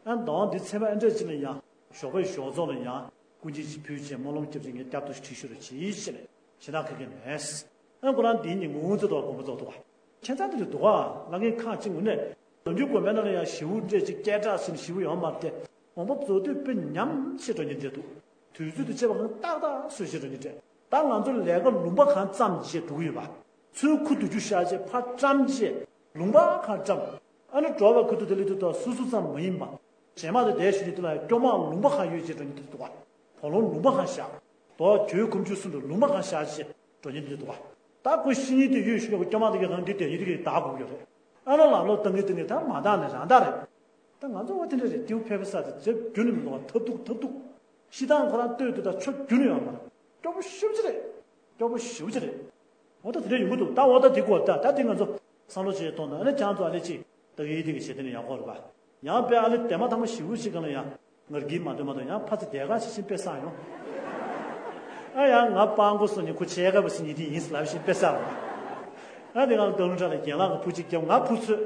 ཨ་ནི་དང་འདི་ཚེ་མ་ཨ་འདྲ་ཅི་ལ་ཡང་ཞོགས་པའི་ཞོགས་ཚོགས་ལ་ཡང་སྐུ་མཁྱེན་ཅིག་ཕུལ་བྱས་སྨོན་ལམ་སྐྱབས་ཆེན་ངས་བསྐྱར་དུ་ཁྲིད་ཤོར་བྱས་ཞེས་ནས་ཞེ་དྲག་གི་གི་མེད། ཨ་ཁོ་རང་འདིའི་ཉིན་ངོ་ཚོད་དུ་དགོངས་པ་རྫོགས་འདུག་བ། ཁྱད་མཚར་དེ་རེད་འདུག་བ། ལ་ངའི་ཁག་ཅིག་ངོ་ནས་ནམ་རྒྱུན་དགོན་པའི་ནང་ལ་ཡང་ཞེ་པོ་འདྲས་ཅིག་སྐད་གྲགས་ཟིན་ཞེ་པོ་ཡོང་མ་རེད་དེ། དགོངས་པ་རྫོགས་དུས་དཔེ་ཉམས་ཞེ་འགྲོ་ཉེན་འདྲས་འདུག་དུས་ཚོད་དུ་བཅད་པ་གང་ཏག་ཏག་སུས་ཞེ་འགྲོ་ཉེན་འདྲས། ད་ང་ཚོ་ལས་ཀ་ལུང་པ་གང་ཙམ་བྱས་འགྲོ་གི་ཡོད་པ། ཚུར་ཁུ་བསྡུ་རྒྱུ་བཞག་བྱས་ཕར་བཀྲམ་བྱས་ལུང་པ་གང་བཀྲམ། ཨ་ནི་འགྲོ་བ་ཁུ་བསྡུ་དེ་ལི་དུ་དང་སུ་སུ་ཙམ་མ་ཡིན་པ། རྗེས་མ་དེ་བསྡད་ཞུ་ཉེན་དེ་ལ་སྐྱོ་མ་ལུང་པ་གང་ཡོད་ཅེས་འགྲོ་ཉེན་དེ་འདུག་བ། བོ་ལོང་ལུང་པ་གང་བཞག་དོ་གྱོད་ཁུམ་ཆུ་སུ་འགྲོ་ལུང་པ་གང་བཞག་ཅེས་འགྲོ་ཉེན་དེ་འདུག་བ། ད་ཁོ་ཤི་ཉེན་དེ་ཡོད་ཞུ་ཉེན་ཁོ་སྐྱོ་མ་དེ་གི་གང་འདི་དེ་ཉིན་དེ་གི་བདག་དགོས་ཡོད་རེད། ཨ་ན་ལམ་ལོག་བཏང་གི་བཏང་གི་ད་མ་བཏང་ནས་རང་བདག་རེད། ད་ང་ཚོ་བ་དེ་འདྲ་རེད་ཏེའུ་ཕེ་ཕེ་ས་དེ་ཇེབ་རྒྱུ་ནི་མི་འདུག་བ་ཐབས་སྡུག་ཐབས་སྡུག་ཤི་སྟངས་ཁོ་རང་ལྟོས་དུས་ད་ཆོ་རྒྱུ་ནི་ཡོད་མ་རེད། སྐྱོ་པོ་ཞེ་པོ་ཅིག་རེད། སྐྱོ་པོ་ཞེ་པོ་ཅིག་རེད། འོ་ད་དེ་འདྲ་ཡོང་གི་འདུག་ད་འོ་ད་དེ་གོ་ད་ད་དེ་ང་ཚོ་བསམ་བློ་བྱེད་གཏོང་ད་ཨ་ནི་ཅང་ཚོ་ཨ་ནི་ཅིག་ད་གི་ཡི་དེ་གི་བྱེད་དེ་ནི་ཡག་པོ་རེད་པ། ཡང་དཔེ་ཨ་ནི་དེ་མ་ཐ་མ་ཞེ་པོ་ཞིག་གང་ལ་ཡང་ངར་གིས་མ་འདོད་མ་འདོད་ཡང་ཕ་ཚི་དེ་ག་ཤི་ཤིང་དཔེ་བསགས་ཡོང་། ཨ་ཡང་ང་སྤང་གོ་སོང་ནི་ཁོ་ཆེ་ག་བ་སི་ཉི་དེ་ཡིན་སི་ལབ་ཤིང་དཔེ་བསགས་རེད་པ། ཨ་དེ་གང་ལ་ཏོ་ལུང་གྲགས་ལ་རྒན་ལགས་ཀྱི་ཕུ་གཅིག་རྒྱབ་ང་ཕུ་ཚོད།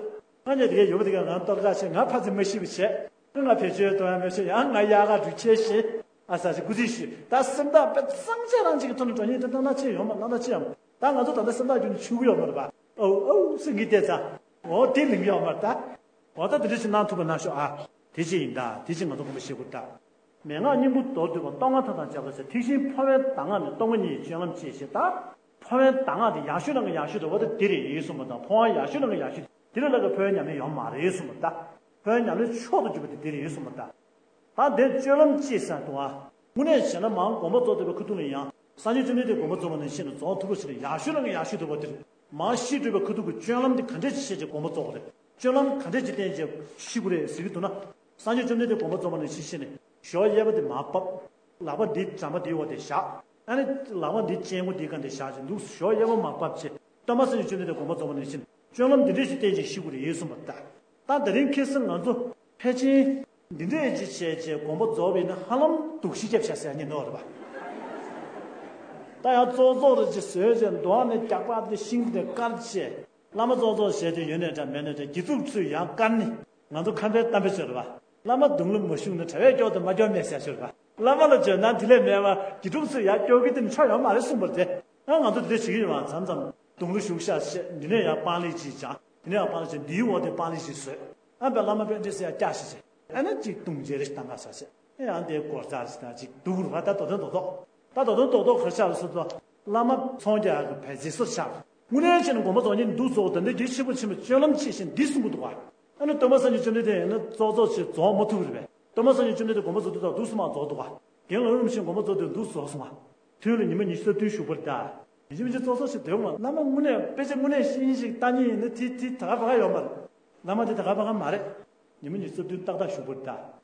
ང་ཉལ་དེ་གའི་ཡོད་པ་དེ་གའི་ང་གཏོར་ཁ་བྱས་ང་ཕ་ཚི་མ་ཤི་བ་བྱས། ང་བེད་སྤྱོད་གཏོང་ཡ་མེད་ཤེས་ཡང་ང་གཡག་ག་འགྲུལ་ཆེ་ཤེས། ཨ་ས་ཞིག་སྐུ་ཚེ་ཞུ་ད་སེམས་ཐག་པ་གཙང་བྱས་རང་གཅིག་གི་ཐོག་ནས་འགྲོ་ཉིན་དེ་བཏང་ན་ཅི་ཡོང་མ་བཏང་ན་ཅི་ཡོང་། ད་ང་ཚོ་ད་ལྟ་སེམས་ཐག་རྒྱུ་ནི་ཆུ་གི་ཡོད་མ་རེད་པ། ཨོ་ཨོ་སེང་གེ་བལྟས་ཙང་། འོ་དེ་ལིང་གི་ཡོད་མ་རེད་ད། འོ་ད་དེ་འདྲ་ཞིག་གནང་ཐུབ་པ་གནང་ཤོག་ཨ། དེ་ཅི་ཡིན་ད་དེ་ཅི་ང་ཚོ་དགོངས་པ་བཞེས་དགོས་ད། མན་ངག་སྙིང་པོ་མདོར་བསྡུས་པ་སྟོང་ང་ཐ་དང་བཅས་པ་ཟེར་ཐེག་ཆེན་འཕོ་བའི་གདམས་ངག་ནི་སྟོང་པ་ཉིད་ཀྱི་སྤྱོད་ལམ་ཅེས་བཤད་ད། འཕོ་བའི་གདམས་ངག་དེ་ཡག་ཤོས་ནང་གི་ཡག་ཤོས་དེ་བ་དེ་དེ་རེད་ཡིན་གསུངས་པ་དང་འཕོ་བ་ཡག་ཤོས་ནང་གི་ཡག་ཤོས་དེ་རེད་ལ་གི་འཕོ་བའི་ཉམས་ལེན་ཡོད་མ་རེད་གསུངས་པ་ད། འཕོ་བའི་ཉམས་ལེན་མཆོག་ཏུ་གྱུར་པ་དེ་དེ་རེད་ཡིན་གསུངས་པ་ད། ད་འདིར་སྤྱོད་ལམ་ཅེས་ཟེར་འདུག་ཨ། དངོས་གནས་བྱས་ན་མང་དགོངས་པ་རྫོགས་བསྡད་པའི་ཁ་ཐུག་ལ་ཡང་སངས་རྒྱས་བཅོམ་ལྡན་འདས་དགོངས་པ་རྫོགས་པ་ནང་བཞིན་དུ་རྫོགས་ཐུབ་པ་ཞིག་ལ་ཡག་ཤོས་ནང་གི་ཡག་ཤོས་དེ་བ་དེ་རེད། མང་ཤི་འགྲོ་བའི་ཁ་ཐུག་གི་སྤྱོད་ལམ་དེ་ག་འདྲས་ཅིག་བྱས་ཀྱི་དགོངས་པ་རྫོགས་པ་རེད། སྤྱོད་ལམ་ག་འདྲས་ཅིག་བསྟེན་ཀྱི་ཤི་དགོས་རེད་ཟེར་གྱི་འདུག་ན། སངས་རྒྱས་བཅོམ་ལྡན་འདས་དགོངས་པ་རྫོགས་པ་ནང་བཞིན་བྱས་ནས་ཞོ་གཡས་པ་དེ་མར་ཕབ། ལག་པ་འདི་འགྲམ་པ་འདིའི་འོག་དེ་བཞག་ཨ་ནི་ལག་པ་འདི་སྤྱན་སྔོ་འདིའི་སྒང་དེ་བཞག་ཅིང་འདུག་ཞོ་གཡས་པ་མར་ཕབ་བྱས་སྟོན་པ་སངས་རྒྱས་བཅོམ་ལྡན་འདས་དགོངས་པ་རྫོགས་པ་ནང་བཞིན་སྤྱོད་ལམ་འདི་འདྲས་ཞིག་བསྟེན་ཅིང་ཤི་དགོས་རེད་གསུངས་པ་ལྟར། ད་དེ་རིང་ཁ་སང་ང་ཚོ་ཕལ་ཆེར་འདི་འདྲས་ཅིག་བྱས་བྱས་དགོངས་པ་རྫོགས་པ་ཡིན་ན་ཧ་ལམ་སྡུག་ཤི་རྒྱབ་བྱ་ཟེར་ཉན་འདོད་རེད་པ། ད་ཡང་ཙོག་ཙོག་རེ་ཅིག་བཟོས་བྱས་འདུག་ཨ་ནི་རྒྱག་པ་དེ་ཤིང་དེ་དཀར་བྱས། བླ་མ་ཙོག་ཙོག་བྱས་ཏེ་ཡོད་ནས་འདྲ་མེད་ནས་འདྲ་དགེ་ཕྲུག་ཚོས་ཡང་བཀར་ནི། ང་ཚོ་ཁམས་པའི་གཏམ་དཔེ་ཤོད་རེད་པ། བླ་མ་གདུང་ལ་མ་ཞུགས་ན་གྲྭ་པས་སྐྱོ་དང་མ་སྐྱོ་མེད་ཟེར་ཤོད་རེད་པ། བླ་མ་ལ་བྱོན་ན་དེ་ལས་མེད་པ་དགེ་ཕྲུག་ཚོས་ཡང་སྐྱོ་གི་དེ་ནི་ཆོ་ཡོང་མ་རེད་གསུངས་པ་རེད་དེ། ཨ་ང་ཚོ་དེ་འདྲ་བྱེད་ཀྱི་ཡོད་པ་མཚམས་མཚམས་གདུང་ལ་ཞུགས་ཤག་བཤད་འདི་ནས་ཡང་སྤང་ལེགས་ཅིག་སྦྱང་དེ་ནས་ཡང་སྤང་ལེགས་ཅིག་འདིའི་འོག་དེ་སྤང་ལེགས་ཅིག་བཟོས། ཨ་པའི་བླ་མ་པཎྜི་ཏ་ཡང་བསྐྱར་ཞིག་བྱས་ཨ་ནི་ཅིག་གདུང་མཇལ་རེ་ཞིག་བཏང་ག་ཟེར་བྱས་ཨ་ཡང་དེ་སྐོར་རྩ་ཞིག་དང་ཅིག་སྡུག་རུ་བ་ད་དོ་དོན་རྡོག་རྡོག་ད་ད་དུང་རྡོག་རྡོག་ག་རེ་ཆགས་རེད་ཟེར་དུས། བླ་མ་ཚོང་རྒྱག་གི་བལ་རྩེ་སོར་ཆགས། དངོས་གནས་བྱས་ན་དགོངས་པ་རྫོགས་ཉིན་འདུག་རྫོགས་ད་འདི་རྒྱུད་ཆེན་པོ་ཆེན་པོ་སྤྱོད་ལམ་ཆེ་ཞིང་འདི་གསུང་གི་འདུག་ག་ཨ་ནི་སྟོན་པ་སངས་རྒྱས་བཅོམ་ལྡན་འདས་ཡིན་ན་རྫོགས་རྫོགས་བྱས་རྫོགས་མ་ཐུབ་པ་རེད་པས། སྟོན་པ་སངས་རྒྱས་བཅོམ་ལྡན་འདས་དགོངས་པ་རྫོགས་དུས་ད་འདུག་སུ་མ་རྫོགས་འདུག་ག་རྒན་ལགས་རིན་པོ་ཆེ་དགོངས་པ་རྫོགས་དུས་འདུག་རྫོགས་སོང་བ། ཐུན་ལ་ཉི་མ་ཉི་ཤུ་རྩ་བདུན་བཞུགས་པ་རེད་ད། ཡིན་གཅིག་མིན་གཅིག་རྫོགས་རྫོགས་བྱས་སྡོད་དགོས་བླ་མ་དངོས་གནས་དཔེ་ཆ་དངོས་གནས་ཤེས་ཡིན་ཞིག་ལྟ་ཉིན་ཡིན་ན་དེ་དེ་ད་ག་བ་ག་ཡོད་མ་རེད། བླ་མ་དེ་ད་ག་བ་ག་མ་རེད། ཉི་མ་ཉི་ཤུ་རྩ་བདུན་ཏག་ཏག་བཞུགས་པ་རེད་ད།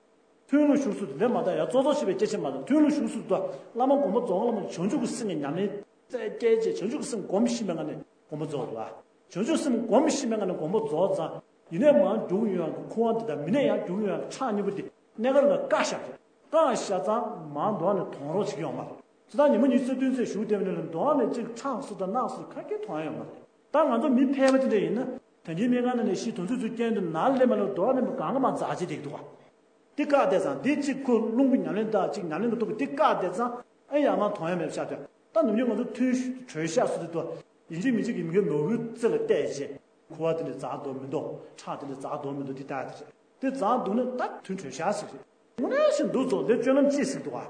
ཐུན་ལ་བཞུགས་སུ་དེ་ལས་མ་དག་ཡང་རྫོགས་རྫོགས་བྱེད་པའི་སྐད་ཆ་མ་དང་ཐུན་ལ་བཞུགས་སུ་དུ་བླ་མ་དགོངས་པ་རྫོགས་བླ་མ་བྱང་ཆུབ་ཀྱི་སེམས་ཀྱི་ཉམས་ལེན་རྩལ་སྐྱེས་རྗེས་བྱང་ཆུབ་ཀྱི་སེམས་སྒོམ་ཤེས་པའི་ངང་ནས་དགོངས་པ་རྫོགས་འདུག་བ། བྱང་ཆུབ་སེམས་སྒོམ་ཤེས་པའི་ངང་ནས་དགོངས་པ་རྫོགས་ཙང་ཡིན་ནའི་མང་རྒྱུག་ཡོང་ཡང་ཁུ་དབང་དེ་དང་མི་ནས་ཡང་རྒྱུག་ཡོང་ཡང་ཁྲག་སྙོམས་པོ་དེ་གནས་སྐབས་ལ་བཀག་བཞག་རེད། བཀག་བཞག་ཙང་མང་དོགས་ནས་དོང་རོགས་བྱེད་ཀྱི་ཡོང་མ་རེད། ཙི་ད་ཉི་མ་ཉི་ཤུ་རྩ་བདུན་ཚེས་བཞུགས་བསྡད་པ་ནས་ལ་དོགས་ནས་གཅིག་ཁྲག་སུ་དང་རྣག་སུ་ག་གེ་མཐོང་ཡ་ཡོང་མ་རེད། ད་ང་ཚོ་མི་ཕལ་པ་དེ་འདྲ་ཡིན་ན་ད་གིན་སྨན་ཁང་ནང་ནས་ཤི་དོན་ཚོད་ཚོད་རྐྱེན་དུ་ནར་སླེབས་མ་ལ་དོགས་ནས་མི་གང་ག་མ་འཛག་བྱེད་བསྡད་ཀྱི་འདུག་བ། འདི་བཀག་བསྡད་ཙང་འདི་གཅིག་ཁོ་རླུང་གི་ཉམས་ལེན་དང་གཅིག་ཉམས་ལེན་གྱི་ཐོག་གི་འདི་བཀག་བསྡད་ཙང་ཨེ་ཡར་མར་མཐོང་ཡ་མེད་པ་ཆགས་ཏེ་ད་ནམ་རྒྱུན་ང་ཚོ་ཐུན་གྲོལ་ཤག་སུ་དེ་དུ་ཡིན་གཅིག་མིན་གཅིག་གི་མི་གི་ནོར་བུའི་རྩེ་ལ་བལྟས་རྗེས་ཁུ་བ་དེ་འདྲ་འཛག་འདུག་མི་འདུག་ཁྲག་དེ་འདྲ་འཛག་འདུག་མི་འདུག་འདི་ལྟ་ཡ་དེ་རེད། དེ་འཛག་འདུག་ན་ད་ཐུན་གྲོལ་ཤག་ཟེར་གི་རེད། དངོས་གནས་བཞིན་འདུག་ཚོ་ལས་སྤྱོད་ལམ་ཅི་ཟིག་འདུག་ཨ།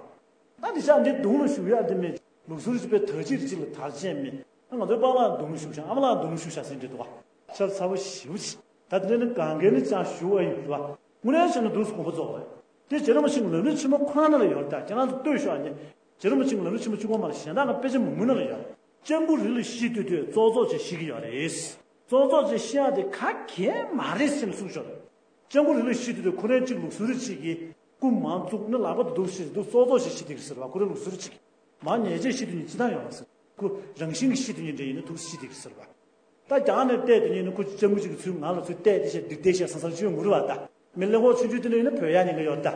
ད་འདི་ཤག་འདི་གདུང་ལ་བཞུགས་ཡ་འདི་མེད། ལུགས་སྲོལ་གཅིག་པའི་དར་ཅིག་རེ་གཅིག་ལ་དར་ཅན་མེད། ང་ཚོའི་པཱ་ལགས་གདུང་ལ་བཞུགས་ཤག་ཨ་མ་ལགས་གདུང་ལ་བཞུགས་ཤག་ཟེར་འདྲ་འདུག་ཨ། ཤ་ཚ་བོ་ཞེ་པོ་ཅིག་ད་དེ་འདྲ་ནི་གང་གའི་ནི་ཅང་ཞུ་བ་ཡིན་རེད་བ། དངོས་གནས་བྱས་ན་འདུག་སུ་དགོངས་པ་རྫོགས་པ་རེད། དེ་རྗེ་རིན་པོ་ཆེའི་ལམ་རིམ་ཆེན་མོ་ཁོ་རང་ནང་ལ་ཡོད་རེད་ད་ཁྱེད་རང་ཚོ་ལྟོས་ཤོག་ཨ་ནི། རྗེ་རིན་པོ་ཆེའི་ལམ་རིམ་ཆེན་མོ་བཅུ་པ་མ་ལ་གཞན་དག་གི་དཔེ་ཆ་མང་པོའི་ནང་ལ་ཡོད་རེད། སྤྱང་ཀི་རི་ལ་ཤི་དུས་དུས་ཙོག་ཙོག་ཅིག་ཤི་གི་ཡོད་རེད། ཙོག་ཙོག་ཅིག་ཤི་ཡག་དེ་ག་གེ་མ་རེད་ཟེར་ནས་གསུངས་ཤོག་རེད། སྤྱང་ཀི་རི་ལ་ཤི་དུས་དུས་ཁོ་རང་གཅིག་ལུག་སུ་རི་གཅིག་གིས་སྐུ་མང་བཙུགས་ནི་ལག་པ་དུ་འདུག་ཤི་དུས་ཙོག་ཙོག་ཞིག་ཤི་དེ་གི་ཟེར་བ་ཁོ་རང་ལུག་སུ་རི་གཅིག་གིས་མ་ཉལ་ཆས་ཤི་དུས་ནི་ཅི་ལྟར་ཡོང་བ་ཟེར་ཁོ་རང་བཞིན་གྱི་ཤི་དུས་ནི་འདྲ་ཡིན་ན་ཐུགས་ཤི་དེ་གི་ཟེར་བ། ད་རྒྱང་ནས་བལྟས་དེ་ཉིད་ནི་ཁོ་སྤྱང་ཀི་གཅིག་གི་ཚུལ་ངང་ལ་ཚུར་བལྟས་དེ་ཞེས་སྡིག་དེ་ཞེས་ཟང་ཟང་བྱོས་ངུ་རུ་བ་ད། མི་ཀླད་ཀོར་ཆུང་ཆུང་དེ་འདྲ་ཡིན་ན་བོད་ཡག་ཉེན་ཁ་ཡོད་ད།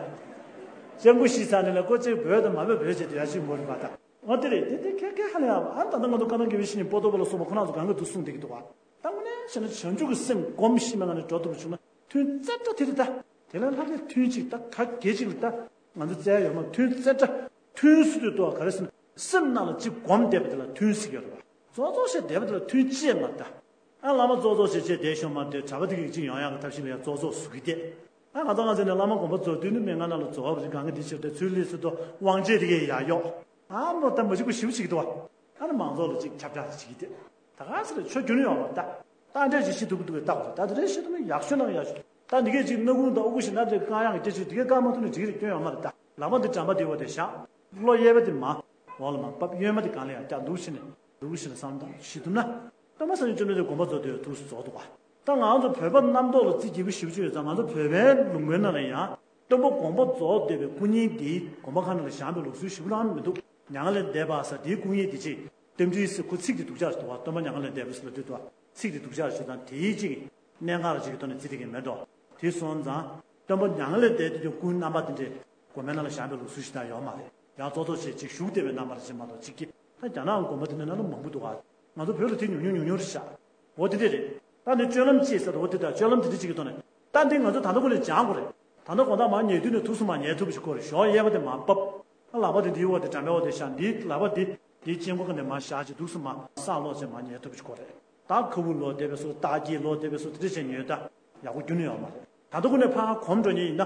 སྤྱང་ཀི་ཤི་ཚར་ནས་ལ་ཀོ་ཅིག་བོད་དང་མ་བོད་བོད་བྱས་དེ་ཡག་ཤི་མོ་རེད་པ་ད། འོ་དེ་རེད། དེ་དེ་ཁེ་ཁེ་ཧ་ལས་ཡག་ཨ། ད་ལྟ་ང་ཚོ་ཀ་ནང་དགེ་བའི་བཤེས་གཉེན་པོ་ཏོ་པ་ལ་སོགས་པ་ཁོ་རང་ཚོ་གང་ག་འདུག་གསུངས་བསྡད་ཀྱི་འདུག་བ། ད་དངོས་གནས་བྱས་ན་བྱང་ཆུབ་ཀྱི་སེམས་སྒོམ་ཤེས་མེད་ང་ནས་འགྲོ་ཐུབ་པ་བྱུང་ན་ཐུན་རྩ་བྲལ་དེ་རེད་ད། དེ་ལ་ལྷག་གི་ཐུན་གཅིག་ད་ག་གེ་གཅིག་ལ་ད་ང་ཚོ་བཙལ་ཡོད་མ་རེད། ཐུན་རྩ་བྲལ་ཐུན་ཟེར་དུས་ཏོ་ག་རེ་ཟེར་ན་སེམས་ནང་ལ་གཅིག་སྒོམ་བསྡད་པ་དེ་ལ་ཐུན་ཟེར་གྱི་ཡོད་རེད་བ། ཙོག་ཙོག་བྱས་བསྡད་པ་དེ་ལ་ཐུན་ཅི་ཡང་མ་རེད་ད། ཨ་བླ་མ་ཙོག་ཙོག་བྱས་བྱས་བསྡད་ཤོག་མ་རེད། གྲྭ་པ་དེ་གིས་གཅིག་ཡོང་ཡག་གི་ཐབས་ཤེས་ལ་ཡང་ཙོག་ཙོག་བཟོ་གི་བསྡད། ཨ་ང་ཚོ་ང་ཚོ་ནས་བླ་མ་དགོན་པ་རྫོགས་དུས་ནི་མི་ང་ན་ལ་རྫོགས་བ་རེད། གང་གི་འདི་ཕྱིར་དེ་ཚུལ་ལས་སུ་དོ་དབང་ཆེ་དེ་གས་ཡ་གཡོག་ཨ་མོ་ད་མ་གཅིག་པོ་ཞིབ་ཅིག་འདུག་བ། ཨ་ནི་མང་ཚོགས་ལ་གཅིག་ཁྱབ་བསྒྲགས་ཅིག་བྱེད་ཀྱི་བསྡད། ད་ག་ཟེར་རེད། ཆོ་རྒྱུ་ནི་ཡོང་བ་ད། ད་འདྲས་ཅིག་ཤི་ཐུབ་ཀྱི་འདུག་གས་བལྟ་དགོས་རེད། ད་དེ་འདྲས་ཤི་ཐུབ་ན་ཡག་ཤོས་ནང་ཡག་ཤོས། ད་འདི་གས་ཅིག་སྣ་ཁུང་དང་ཨུ་ཁུ་ཞིག་ན་འདྲས་རྐང་ཡང་གི་སྐད་ཆ་འདི་གས་བཀག་མ་ཐུབ་ན་འགྲིག་རེད། སྐྱོན་ཡོད་མ་རེད། ད་ལག་པ་འདི་འགྲམ་པ་འདི་བ་དེ་བཞག་གློ་གཡས་པ་དེ་མར་འོག་ལ་མར་ཕབ། གཡོན་མ་དེ་གང་ལ་ཡང་བཀྱག་འདུག་ཕྱིན་ནས་འདུག་ཕྱིན་ནས་བསམ་བློ་བཏང་ཤི་ཐུབ་ན། སྟོན་པ་སངས་རྒྱས་བཅོམ་ལྡན་འདས་དགོངས་པ་རྫོགས་དུས་ཐུགས་སུ་རྫོགས་འདུག་ག་ད་ང་ཚོ་བོད་པ་རྣམ་རྟོག་ལ་རྩིས་རྒྱས་པོ་ཞེ་པོ་ཅིག་ཡོད་ཙང་། ང་ཚོ་བོད་པའི་ལུང་པའི་ནང་ལ་ཡང་སྟོན་པ་དགོངས་པ་རྫོགས་བསྡད་པའི་སྐུ་བརྙན་འདིའི་དགོན་པ་ཁག་ནང་ལ་བཞེངས་པའི་ལུགས་སྲོལ་ཞེ་པོ་རང་མི་འདུག་མྱ་ངན་ལས་འདས་པ་ཟེར་དེའི་སྐུ་བརྙན་འདི་ཅིག་རྟེན་འབྲེལ་ཟེར་ཁོ་ཚིག་དེ་སྡུག་ཅག་ཞིག་འདུག་བ། སྟོན་པ་མྱ་ངན་ལས་འདས་པ་ཟེར་ལབ་དུས་འདུག་བ། ཚིག་དེ་སྡུག་ཅག་ཞིག་དང་དེའི་ཅིག་གནད་འགག་ལ་ཅིག་གི་ཐོག་ནས་རྩིས་དེ་གི་མེད་འགྲོ། དེ་སོང་ཙང་སྟོན་པ་མྱ་ངན་ལས་འདས་དུས་ཀྱི་སྐུ་རྣམ་པ་དེ་འདྲའི་དགོན་པའི་ནང་ལ་བཞེངས་པའི་ལུགས་སྲོལ་ཞིག་ད་ཡོད་མ་རེད། ཡང་ཙོག་ཙོག་བྱས་ཅིག་བཞུགས་བསྡད་པའི་རྣམ་པ་རེ་ཅིག་མ་གཏོགས་ཅིག་གི། ད་རྒྱ་ནག་དགོན་པ་དེ་འདྲ་ནང་ལ་མང་པོ་འདུག་ག་ང་ཚོ་བོད་ལ་དེ་ཉུང་ཉུང་ཉུང་ཉུང་རེད་ཤག་འོ་དེ་འདྲས་རེད། ད་ནི་སྤྱོད་ལམ་གཅེས་ཟེར་དུས་འོ་དེ་ད་སྤྱོད་ལམ་དེ་འདྲ་ཅིག་གི་ཐོག་ནས། ད་འདི་ང་ཚོ་ད་ལྟ་ཁོ་ནས་སྦྱང་དགོས་རེད། ད་ལྟ་དགོང་དག་མར་ཉལ་དུས་ནས་ཐུགས་སུ་མར་ཉལ་ཐུབ་པ་ཞིག་དགོས་རེད། གཞོགས་གཡས་པ་དེ་མར་ཕབ། ཨ་ལག་པ་དེ་འདིའི་འོག་དེ་འགྲམ་པའི་འོག་དེ་བཞག་འདིའི་ལག་པ་འདི་འདིའི་སྤྱན་སྔར་ནས་མར་བཞག་ཅིག་འདུག་སེ་མར་ས་སློག་བྱས་མར་ཉལ་ཐུབ་པ་ཞིག་དགོས་རེད། ད་ཁ་སྦུབ་ལོག་བསྡད་པའི་བཟོ། སྟག་གི་ལོག་བསྡད་པའི་བཟོ། དེ་འདྲ་བྱས་ཉལ་ད་ཡག་པོ་ཁྱོན་ནས་ཡོད་མ་རེད། ད་ལྟ་ཁོ་ནས་ཕར་གོམ་འགྲོ་མཁན་ཡིན་ན།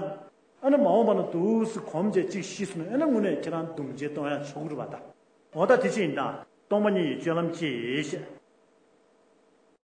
ཨ་ནི་མ་འོངས་པ་ན་འདུག་སེ་གོམ་བྱས་ཅིག་ཤི་སོང་ན་ཨ་ནི་དངོས་གནས་ཁྱེད་རང་སྡུག་འཇལ་གཏོང་ཡག་ཆོག་གི་རེད་པ་ད། འོ་ད་དེ་ཅི་ཡིན་ད། སྟོང་པ་ཉིད་ཡི་སྤྱོད་ལམ་གཅེས་ཤིག